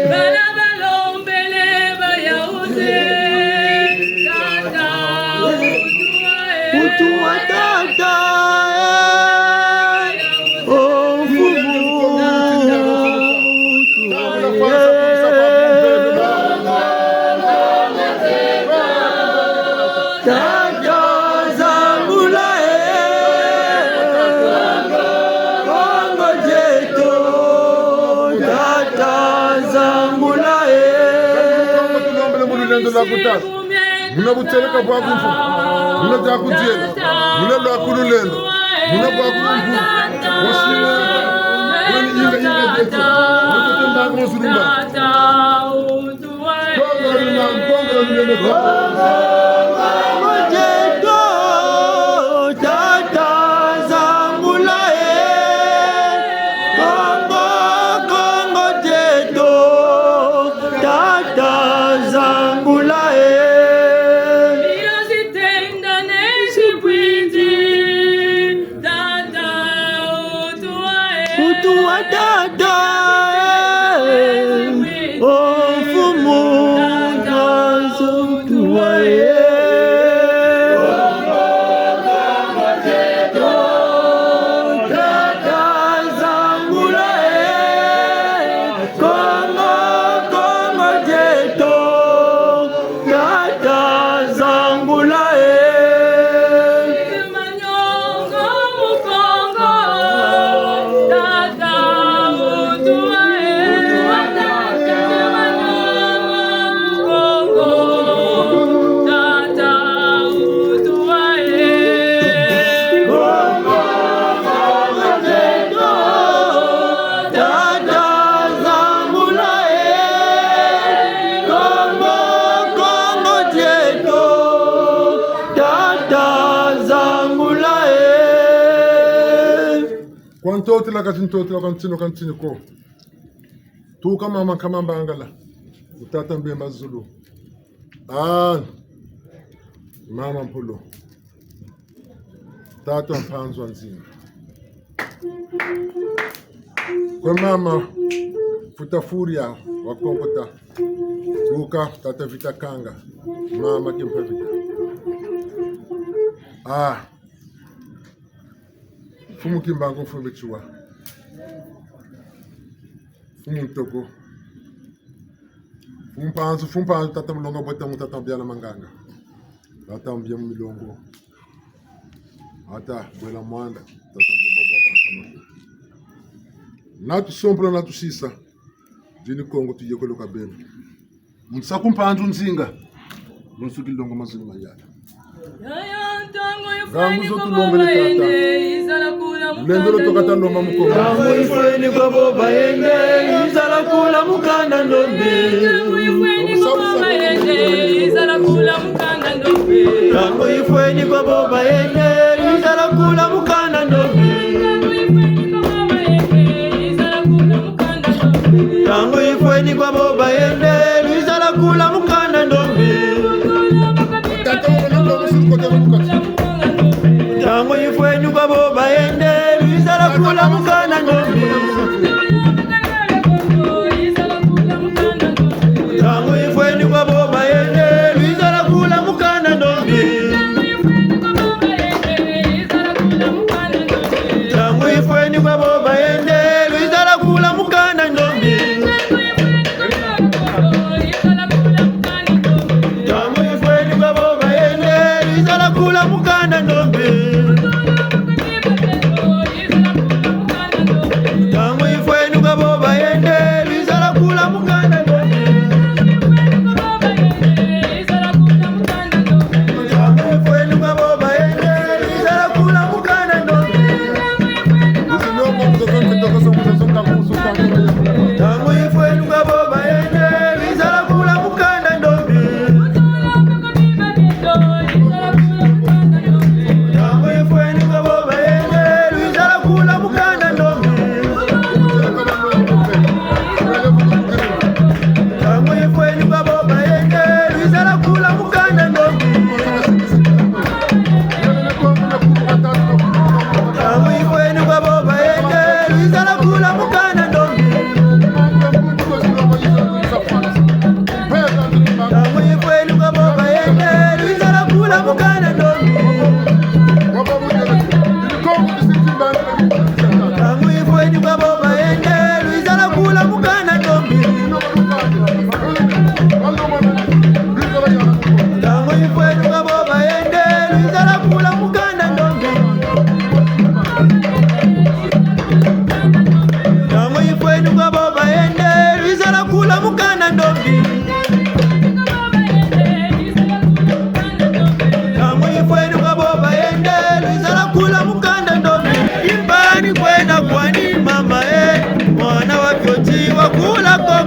Bana balombele ba yawu te, tata, utu wa e. Utu wa tata e. Oh, mfumu, utu wa e. Tata zangula e, Kongo dieto, tata zangula e. Tulombele mu lulendo lwaku tata. Muna butieleka bwaku mfumu. Muna diaku diela. Muna lwaku lulendo. Muna bwaku mfumu. Wasila. Weni inga inga dieto. Muna tete mbangu. Tata, utuwa e. Kongo dieto, Tata, zangula e. Kongo, Kongo dieto, Tata, zangula e. Tata, utuwa e. Utuwa, Tata e. O Mfumu, Tata, utuwa e. Tata, zangula e. Kongo, Kongo dieto, Tata, zangula e. Manyongo mu Kongo, Tata, utuwa e. Manyongo mu Kongo, Tata, utuwa e. Kongo, Kongo dieto, Tata, zangula e. Kongo, Kongo dieto, Tata, zangula e. Kwa ntotela, ka ti ntotela, kwa ntinu, ka ntinu ko. Tuka mama Nkama Mbangala, tata Mbemba Zulu. Ah, mama Mpolo. Tata Mpanzu a Nzinga. Kwe mama Futa Furia wa Konkota. Tuka tata Vita Kanga. Mama Kimpa Vita. Ah. Mfumu Kimbangu, Mfumu Betiwa. Mfumu Ntoko. Mfumu Mpanzu, Mfumu Mpanzu, tata Mulonga Bweta mu tata Mbiala Manganga. Tata Mbia mu Milongo. Tata Bwela Mwanda, tata Mbumba bwa bakama. Na tusompola, na tusisa. Dini Kongo tuyekoloka beno. Nsaku Mpanzu Nzinga. Lunsuki longo mazulu mayala. Ntangu zo tulombele tata. Lulendo lo tokata lomba mu Kongo. Ntangu yifweni kwa bo bayende, lwizala kula mukanda ndombe. Ntangu yifweni kwa bo bayende, lwizala kula mukanda ndombe. Ntangu yifweni kwa bo bayende, lwizala kula mukanda ndombe. Ntangu yifweni kwa bo bayende, lwizala kula mukanda ndombe. Tata, wona kwa musiri kote wa mukati. Ntangu yifweni kwa bo bayende, lwizala kula mukanda ndombe. Ntangu yifweni kwa bo bayende, lwizala kula mukanda ndombe. Ntangu yifweni kwa bo bayende, lwizala kula mukanda ndombe. Ntangu yifweni kwa bo bayende, lwizala kula mukanda ndombe. Ntangu yifweni kwa bo bayende, lwizala kula mukanda ndombe. Ntangu yifweni kwa bo bayende, lwizala kula mukanda ndombe. Ntangu yifweni kwa bo bayende, lwizala kula mukanda ndombe. Ntangu yifweni kwa bo bayende, lwizala kula mukanda ndombe. Ntangu yifweni kwa bo bayende, lwizala kula mukanda ndombe. Ntangu yifweni kwa bo bayende, lwizala kula mukanda ndombe. Ntangu yifweni kwa bo bayende, lwizala kula mukanda ndombe. Ntangu yifweni kwa bo bayende, lwizala kula mukanda ndombe. Ntangu yifweni kwa bo bayende, lwizala kula mukanda ndombe. Ntangu yifweni kwa bo bayende, lwizala kula mukanda ndombe. Ntangu yifweni kwa bo bayende, lwizala kula mukanda ndombe. Imbani kwena kwani mama e, mwana wa fioti wa kula ko.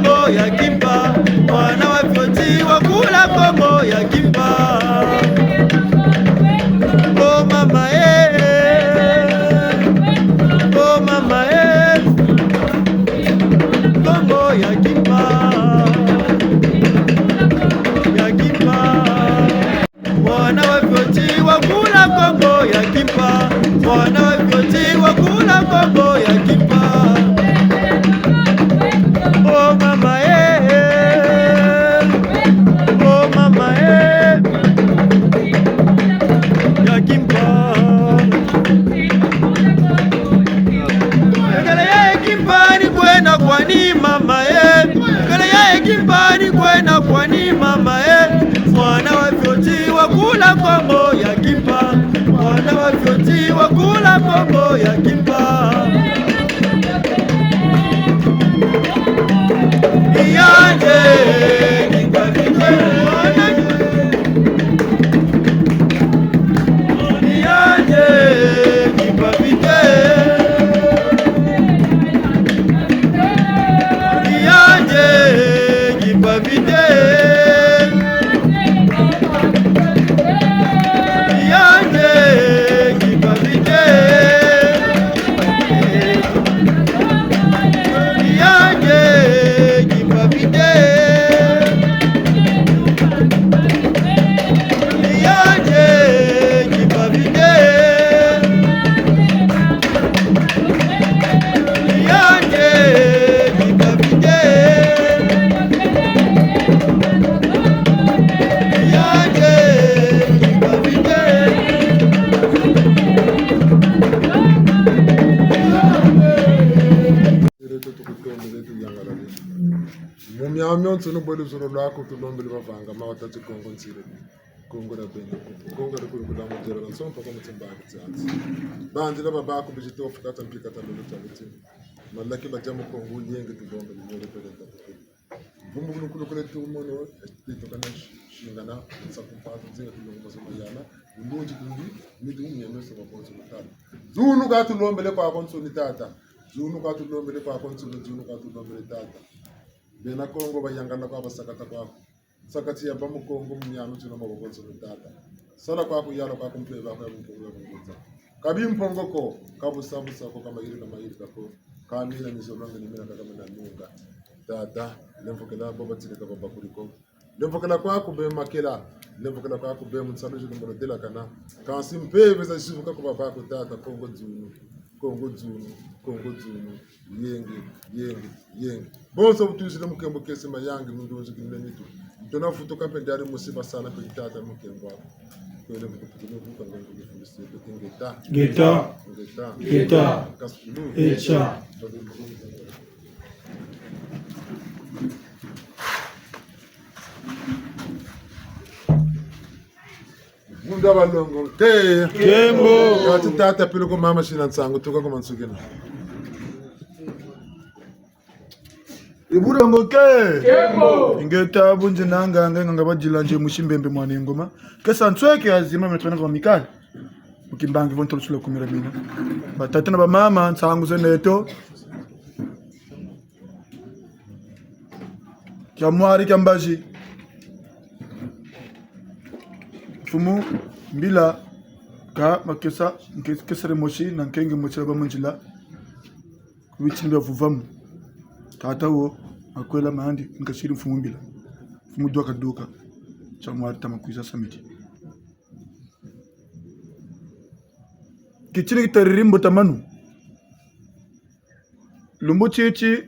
Mu miamiansoni bwe luzolo lwaku tulombele bavanga mawa tati Kongo nzile. Kongo dia bena Kongo. Kongo dia kuyukula mu diela na nsompa kwa mutimba ku tianzi. Bandila babaku bizitofu kata mpika ta lolo tia mutima. Malaki badia mu Kongo yenge tulombele nyole pele tatu. Mvumbu kulu kulu kule tu mono, tito kana shingana, nsaku mpatu, nzinga tulongo maso mayala, ulunzi kundi, mitu nyeme so bakonso lutala. Zunu ka tulombele kwaku nsoni tata. Zunu ka tulombele kwaku nsoni, zunu ka tulombele tata. Bena Kongo bayangana kwa basakata kwaku. Sakati ya ba mu Kongo mu miamiansoni maboko nsoni tata. Sala kwaku yala kwaku mpeve kwaku ya mu Kongo ya kungunza. Ka bimpongo ko, ka busa busa ko, ka mayirika mayirika ko, ka mina mizolonga ni mina kaka mina nunga. Tata, lemvokela bo batilika babakuri ko. Lemvokela kwaku be makela, lemvokela kwaku be mu nsalu zi lumbu lwa delakana. Kansi mpeve za zivuka ku babaku tata, Kongo dzunu, Kongo dzunu, Kongo dzunu. Yenge, yenge, yenge. Bonso bu twizile mu nkembo kese mayangi, mu ndunzi kinile nitu. Ntona vutuka mpe ndari musi basana mpe tata mu nkembo aku. Kwele vutuka mpe vutuka ngongo kifundisi mpe ngeta. Ngeta. Ngeta. Ngeta. Kasulu. Echa. Munda balongo, ke. Nkembo. Kati tata pele ko mama sina nsangu, tuka ko mansukina. Ibulongo ke. Nkembo. Ingeta bunzi na nganga, nganga badila nze musi Mbembe mwana Ngoma. Kesa nsweke azima metona kwa mikali. Mu kimbangi vo ntolo sula kumira mina. Batata na bamama, nsangu ze neto. Kia mwari kia mbazi. Mfumu Mbila ka makesa, nke-, kesere mosi na nkenge mosi ba mu nzila. Ku bitini bia vuvamu. Tata wo, makwela mandi, nkasiri Mfumu Mbila. Mfumu Dwaka Duka. Kia mwari tama kwiza samedi. Kitini kitariri mbotamanu. Lumbu titi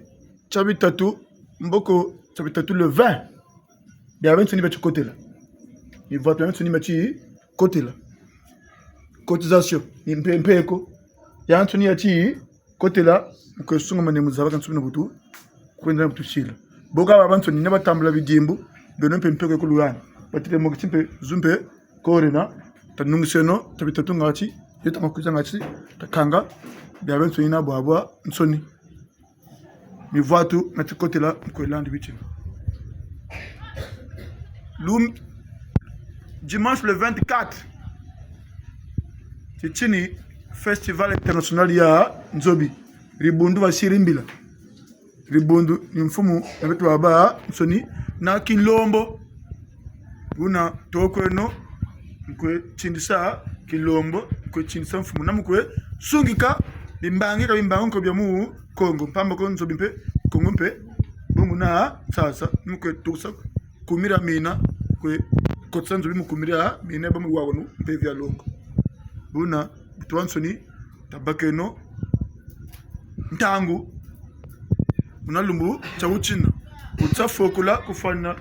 tia bitatu, mboko tia bitatu le vingt. Biabiansoni bia tikotela. Mivwatu biabiansoni bia tikotela. Cotisation, ni mpe-, mpeko. Yansoni ya tikotela, mu kwe sungamane mu zaba ka nsubina butu, kwenda na butu sila. Bo ka babansoni na batambula bidimbu, beno mpe mpeko ya kuluyana. Batele mo kiti mpe zu mpe, Korena, tanungiseno, tia bitatu ngati, ye tia makwiza ngati, takanga, biabiansoni na bwabwansoni. Mivwatu na tikotela, mu kwe landi bitini. Lum-, dimanche le vingt-quatre, titini Festival International ya Nzobi, dibundu basiri Mbila. Dibundu ni mfumu na beto babansoni na Kilombo. Buna tukweno, mu kwe tindisa Kilombo, mu kwe tindisa mfumu, na mu kwe sungika bimbangi ka bimbangi ko bia mu Kongo, mpamba ko Nzobi mpe, Kongo mpe, bungu na sasa, mu kwe tusa kumira mina, kwe kotisa Nzobi mu kumira mina, ba mu wawanu, mpe via longo. Buna, beto bansoni, tabakeno ntangu. Muna lumbu tia wutina. Kutsa fokula kufwana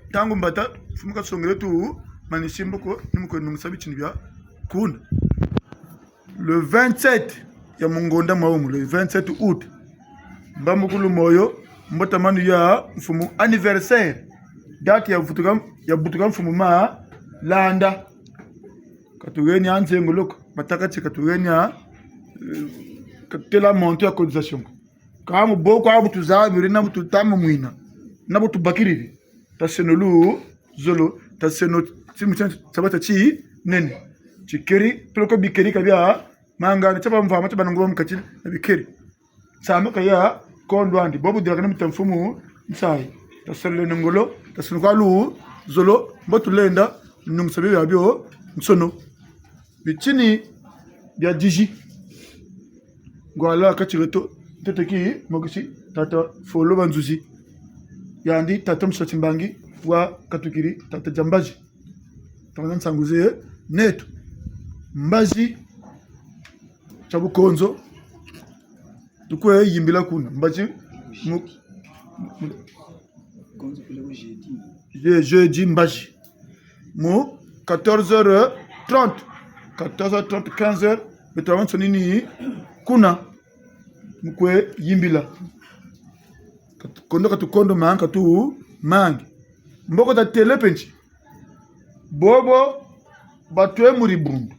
ntangu mbata, mfumu kasongele tu, manisi mboko, ni mu kwe nungisa bitini bia kuna. Le vingt-sept ya mu ngonda mwamu, le vingt-sept août. Mbambukulu moyo, mbotamanu ya mfumu anniversaire. Date ya vutuka, ya butuka mfumu Malanda. Ka tuheni a nzengolo ko, batâka ti ka tuheni a, eh, ka tela montant ya cotisation ko. Ka mu boko abu tuzabiri na bu tutamamwina, na bu tubakiriri. Taseno luzolo, taseno timu tia nsabata tinene. Tikeri, peleko bikeri ka bia mangana, tia bamvwama, tia banangu ba mu kati, na bikeri. Nsamba ka ya kondwandi, bobu dilakana mita mfumu nsayi. Tasaleno ngolo, taseno kwa luzolo, mbo tulenda, nungu sabi biabio, nsono. Bitini bia dix. Ngwala kati dieto, ntete ki mokisi, tata Folo Banzuzi. Yandi, tata Musa Timbangi, wa katukiri, tata dia mbazi. Tanga nsangu ze neto. Mbazi, tia bukonzo. Tukwe yimbila kuna. Mbazi mu, mu, ye, jeudi mbazi. Mu quatorze heures trente. Quatorze heures trente, quinze heures. Beto bansoni ni kuna. Mu kwe yimbila. Katu-, kondo katukondo, mangi katumangi. Mboko tatêle mpe nti: bobo batwe mu dibundu,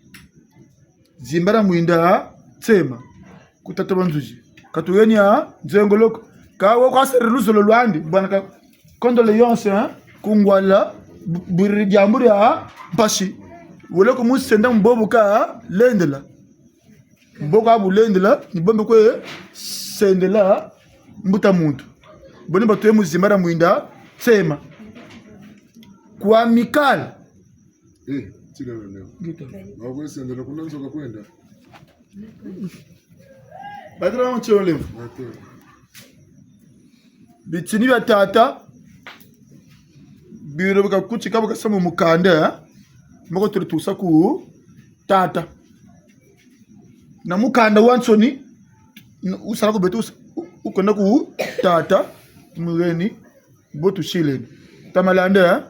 zimbala mwinda tsema. Ku tata Banzuzi katuheni nzengolo ko. Ka wo kwa seri luzolo lwandi, bwana ka condoléances, hein, ku ngwala, bu-, buri diambu dia mpasi. Wele kumusenda mu bobo kalendela. Mboko abu lendela, ni bo mbe kwe sendela mbuta muntu. Bo ni batwe mu zimbala mwinda tsema. Ku Amicale. Eh, tila leo. Ngita. Ba kwe sendela kuna nzo kakwenda. Batila mu tio lemvo. Batila. Bitini bia tata, biro bika kutika bika samu mukanda, eh? Mboko tuli tusa ku tata. Na mukanda wawansoni, n-, wusala ku beto, wus-, wu-, wukwenda ku tata, muheni, bo tusileni. Tamalanda, eh?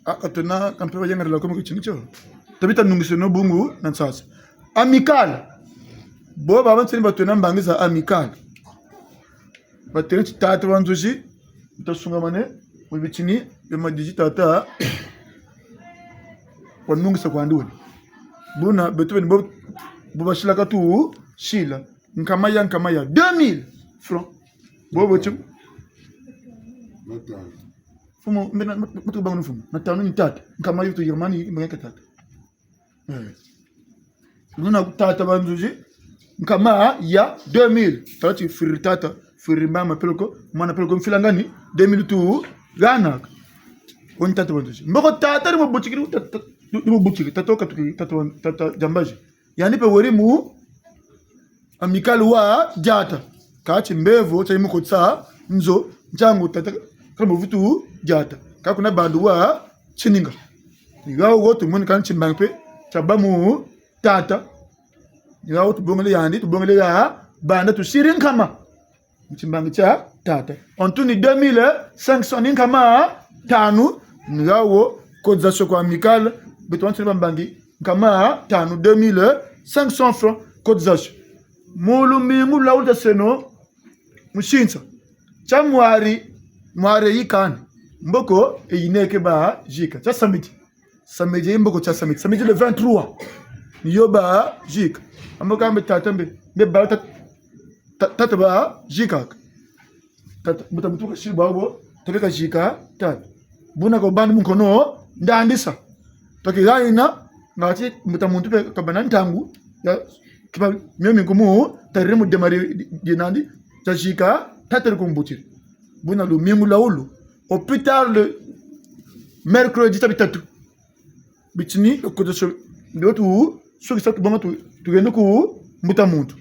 Ah, ka twena kampe bayangalala ko mu kitini tio. Tabita nungiseno bungu na nsasa. Amicale. Bo babansoni batwena mbangi za Amicale. Batêle ti tata Banzuzi, ntasungamane, mu bitini bia madizi tata wanungisa kwandi wena. Buna, beto beni bo, bo basila katusila. Nkama ya, nkama ya, deux mille francs. Bobo ti. Mfumu, mbe na, mbe, mbe, mbe, mfumu. Na tanu ni tata. Nkama yo tuyamani, mbe ka tata. Eh. Luna tata Banzuzi, nkama ya deux mille. Tala ti fwiri tata, fwiri mama peleko, mwana peleko mfilangani, deux mille tu, gana. Woni tata Banzuzi. Mboko tata ni mu butiki, ni mu tata, ni mu butiki, tata katuki, tata, tata Diambazi. Yandi mpe weri mu Amicale wa diata. Kâ ti mbevo, tia yi mu kotsa nzo, ntiangu tata, kala mu vutu diata. Kâ kuna bandu wa tininga. Ni hawo wo tumweni kani timbangi mpe, tia bâ mu tata. Ni hawo tubongele yandi, tubongele ha, banda tusiri nkama. Mu timbangi tia tata. En tout ni deux mille cinq cents ni nkama tanu, ni hawo, cotisation kwa Amicale, beto bansoni bambangi, nkama tanu, deux mille cinq cents francs, cotisation. Mu lumingu lwa wuta seno, mu sinsa. Tia mwari, mwari yikani. Mboko, e yineke bazika. Tia samedi. Samedi, mboko tia samedi. Samedi le vingt-trois. Ni yo bazika. Ambo kambe tata mbe. Mbe ba ta-, ta-, tata bazika. Tata, mbuta muntu kasiri babo, tabe kazika, tata. Buna ko bandi mu nkono, ndandisa. Taki hayina, ngati mbuta muntu mpe kabâ na ntangu, ya, kiba, mio minkumu, tariri mu dema di, di, di nandi, tia zika, tata ri kumbutiri. Buna lumingu lwa wulu. Au plus tard le mercredi tia bitatu. Bitini, cotisation, ndo tu, sukisa tubonga tu, tugende ku mbuta muntu.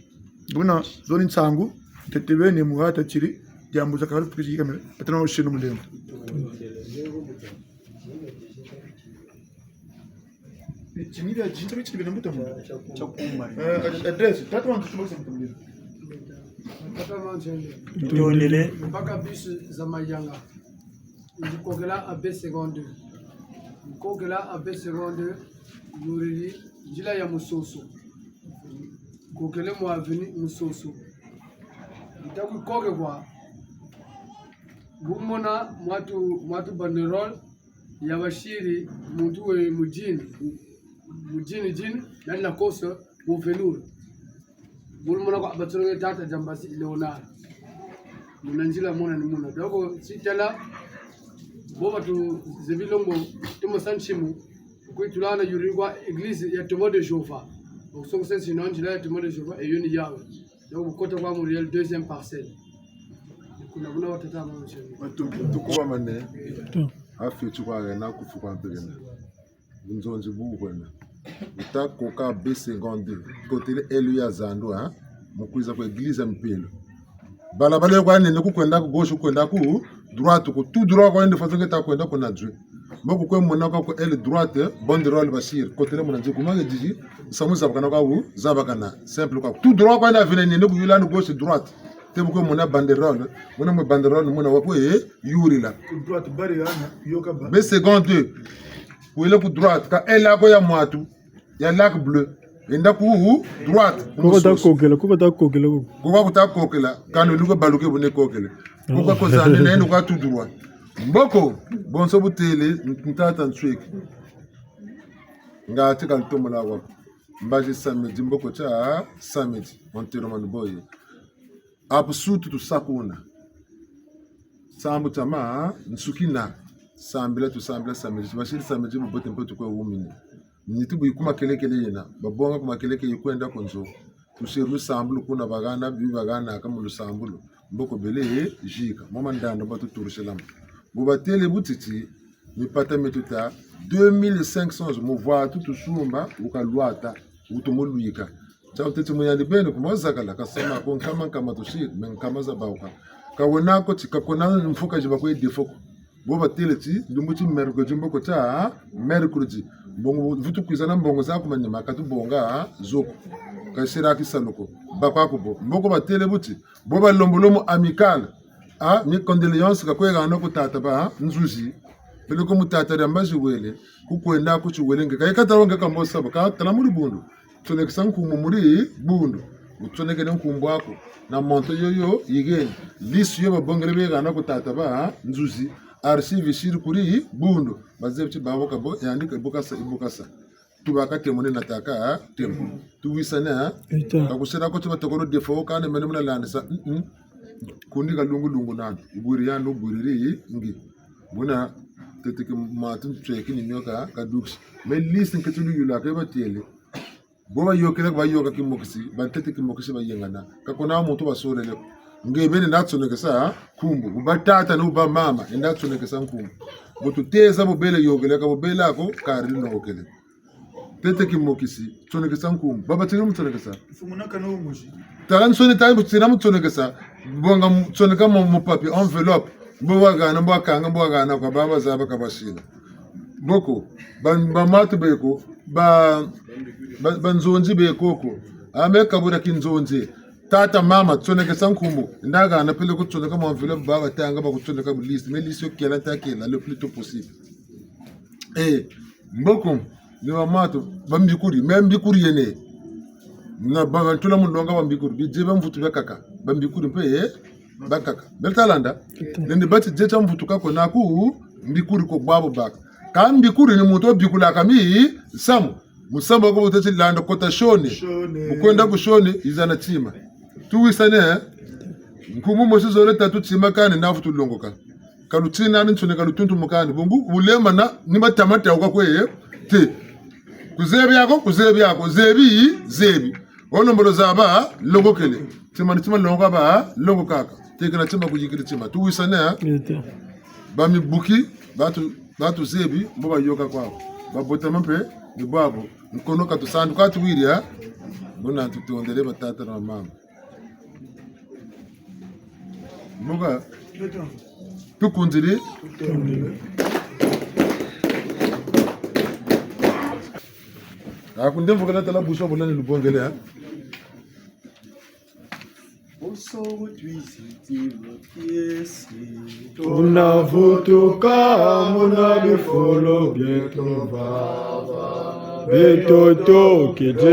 Buna, zo ni nsangu, tete beni mu hata tiri, diambu za kalu tukisi kamera, atana wo sino mulembo. Bitini bia zintu bitini bina mbuta muntu. Eh, ad-, adresse, tata wantu sino mbuta muntu. Ntondele. Mpaka bisi za Mayanga. Ndi kokela A B seconde. Ndi kokela A B seconde, yuriri nzila ya Musoso. Kokele mu avenue Musoso. Ndi ta ku koke kwa. Bu mona mwatu, mwatu banderole ya basiri muntu we mu jean. Mu jean, jean, na Lacoste, mu velours. Bu lumona kwa batsonge tata Diambazi Léonard. Muna nzila mona ni muna. Donc, si tala, bo batuzebi longo, tumo sa nsimu, kwe tulana yuri kwa église ya Témoins de Jéhovah. Donc, soko sensi na nzila ya Témoins de Jéhovah, e yo ni yawu. Donc, bu kota kwa mu ruelle deuxième parcelle. Kuna, kuna wa tata mama nsimu. Tukubamane. Afi tukwa na kufu kwa mpegena. Bunzonzi bu kwena. Wuta koka B seconde. Kotele elu ya zandu, hein? Mu kwiza ku église ya mpelo. Balabala yo kwa nene ku kwenda ku gauche, ku kwenda ku droite, ku tout droit kwa nene façon ke ta kwenda kuna zwe. Mbo ku kwe mona kwa ku aile droite, banderole basiri. Kotele muna nzi kuma ke didi, samu zabakana kwa wu, zabakana. Simple kwa. Tout droit kwa nene avenue nene ku yula ni gauche droite. Te bu kwe mona banderole, mona mwe banderole, mona wa kwe, eh, yurila. Ku droite, bari yana, yo kaba. B seconde. Wele ku droite, ka ela ko ya mwatu, ya Lac Bleu. Enda ku droite, ku musoso. Kuba ta kokela, kuba ta kokela. Kuba kuta kokela, kani luka baluke bune kokele. Kuba kozani nene kwa tout droit. Mboko, bonso butele, ntata nsweki. Nga tika lutomola wa. Mbazi samedi, mboko tia samedi, enterrement boye. Apu sutu tusa kuna. Sambu tia ma, nsukina. Sambila tusambila samedi. Tubasiri samedi bubote mpe tukwe wumini. Nitu bu yi ku makelekele yena. Babonga ku makelekele yi kwenda ku nzo. Tusiri lusambulu kuna bahana, bi bahanaka mu lusambulu. Mboko bele, zika. Mwa mandanda batuturusilamo. Bu batele butiti, mipata mieto ta deux mille cinq cents, muvwatu tusumba, wukalwata, wutu mulwika. Tia wuteti mu yandi beni, ku mazakala, kasama ko nkama nkama tusiri, me nkama za bawuka. Kawena ko ti, kakona mfuka zi bakwe defo ko. Bo batele ti, lumbu ti mercredi mboko tia, mercredi. Mbongo, vutu kwiza na mbongo za ku manima, katubonga, zo ko. Kasiri kisalu ko. Bakwa ko bo. Mboko batele buti, bo balembolo mu Amicale. Ah, mes condoléances, ka kwe hana ku tata ba Nzuzi. Peleko mu tata dia mbazi wele, ku kwenda ku ti wele nge. Ka yi kata wo nge kambo saba, katala mu dibundu. Tsonekesa nkumbu mu dibundu. Wutsonekene nkumbu aku. Na montant yoyo yigeni. Liste yo babongele be hana ku tata ba Nzuzi. Archive siri ku dibundu. Bazebi ti bawu ka bo, yandi ka yi bu kasa, yi bu kasa. Tubaka temo ni nataka temo. Tuwisane, ha? Eta. Ka kusira ko ti batokolo defo, kani mene muna landisa. Mm-mm. Kundi ka lungu lungu nani. Wubwiri yandi, wubwiriri ngi. Buna tete ki matu nsweki ni mio ka, kadukisi. Mais liste nketi luyula ke batele. Bo bayokele, bayoka kimokisi, bantete kimokisi bayengana. Ka kuna muntu basolele ko. Nge beni nda tsonekesa nkumbu. Bu batata ni bu bamama, nda tsonekesa nkumbu. Bu tuteza bu bele yokele, ka bu bele ko, kari nokele. Tete kimokisi, tsonekesa nkumbu. Baba tiri mu tsonekesa. Mfumu na kana umuzi. Tala nsoni tayi bu tiri mu tsonekesa. Bonga mu-, tsoneka mu, mu papier, enveloppe. Mbo wahana, mbo wakanga, mbo wahana kwa baba zaba ka basila. Mboko, ba, bamatu beko, ba, ba, banzonzi beko ko. Ame kabura kinzonzi. Tata, mama, tsonekesa nkumbu. Nda hana peleko tsoneka mu enveloppe, baba tanga, bakutsoneka mu liste. Mais liste yo kela nta kela, le plus tôt possible. Eh, mboko, ni bamatu, bambikuri, mais mbikuri yena. Na ba, bantula mu longa bambikuri, bidie bia mvutu biakaka, bambikuri mpe, eh, bakaka. Bele talanda, nende bati die tia mvutu ka ko naku, mbikuri ko bwabu baka. Ka mbikuri ni muntu wabikulaka misamu, musamu ko bu teti landa kota shone, shone. Bu kwenda ku shone, yiza na tima. Tuwisane, eh? Nkumbu mosi zole tatu tima kani na vutu longoka. Ka lutina ni nsoni ka lutuntu mukani. Bungu, wulema na, ni matama ta wuka kwe, eh? Te. Kuzebi ako, kuzebi ako, zebi, zebi. Wo lembolo zaba, longokele. Tima ni tima longoka ba, longokaka. Tekela tima kuyikiri tima. Tuwisane, eh? Eta. Ba mibuki, batu, batu zebi, mbo bayoka kwaku. Babotama mpe, ni bwabu. Nkono ka tusandu ka tuwiri, eh? Buna tutondele batata na bamama. Mbuka. Tukunziri. Akunde mvuka na tala buso bula ni lubongele, eh? Buso butwisi tiba kiesi. Tunavutuka muna bifulu bieto vava. Beto tokede.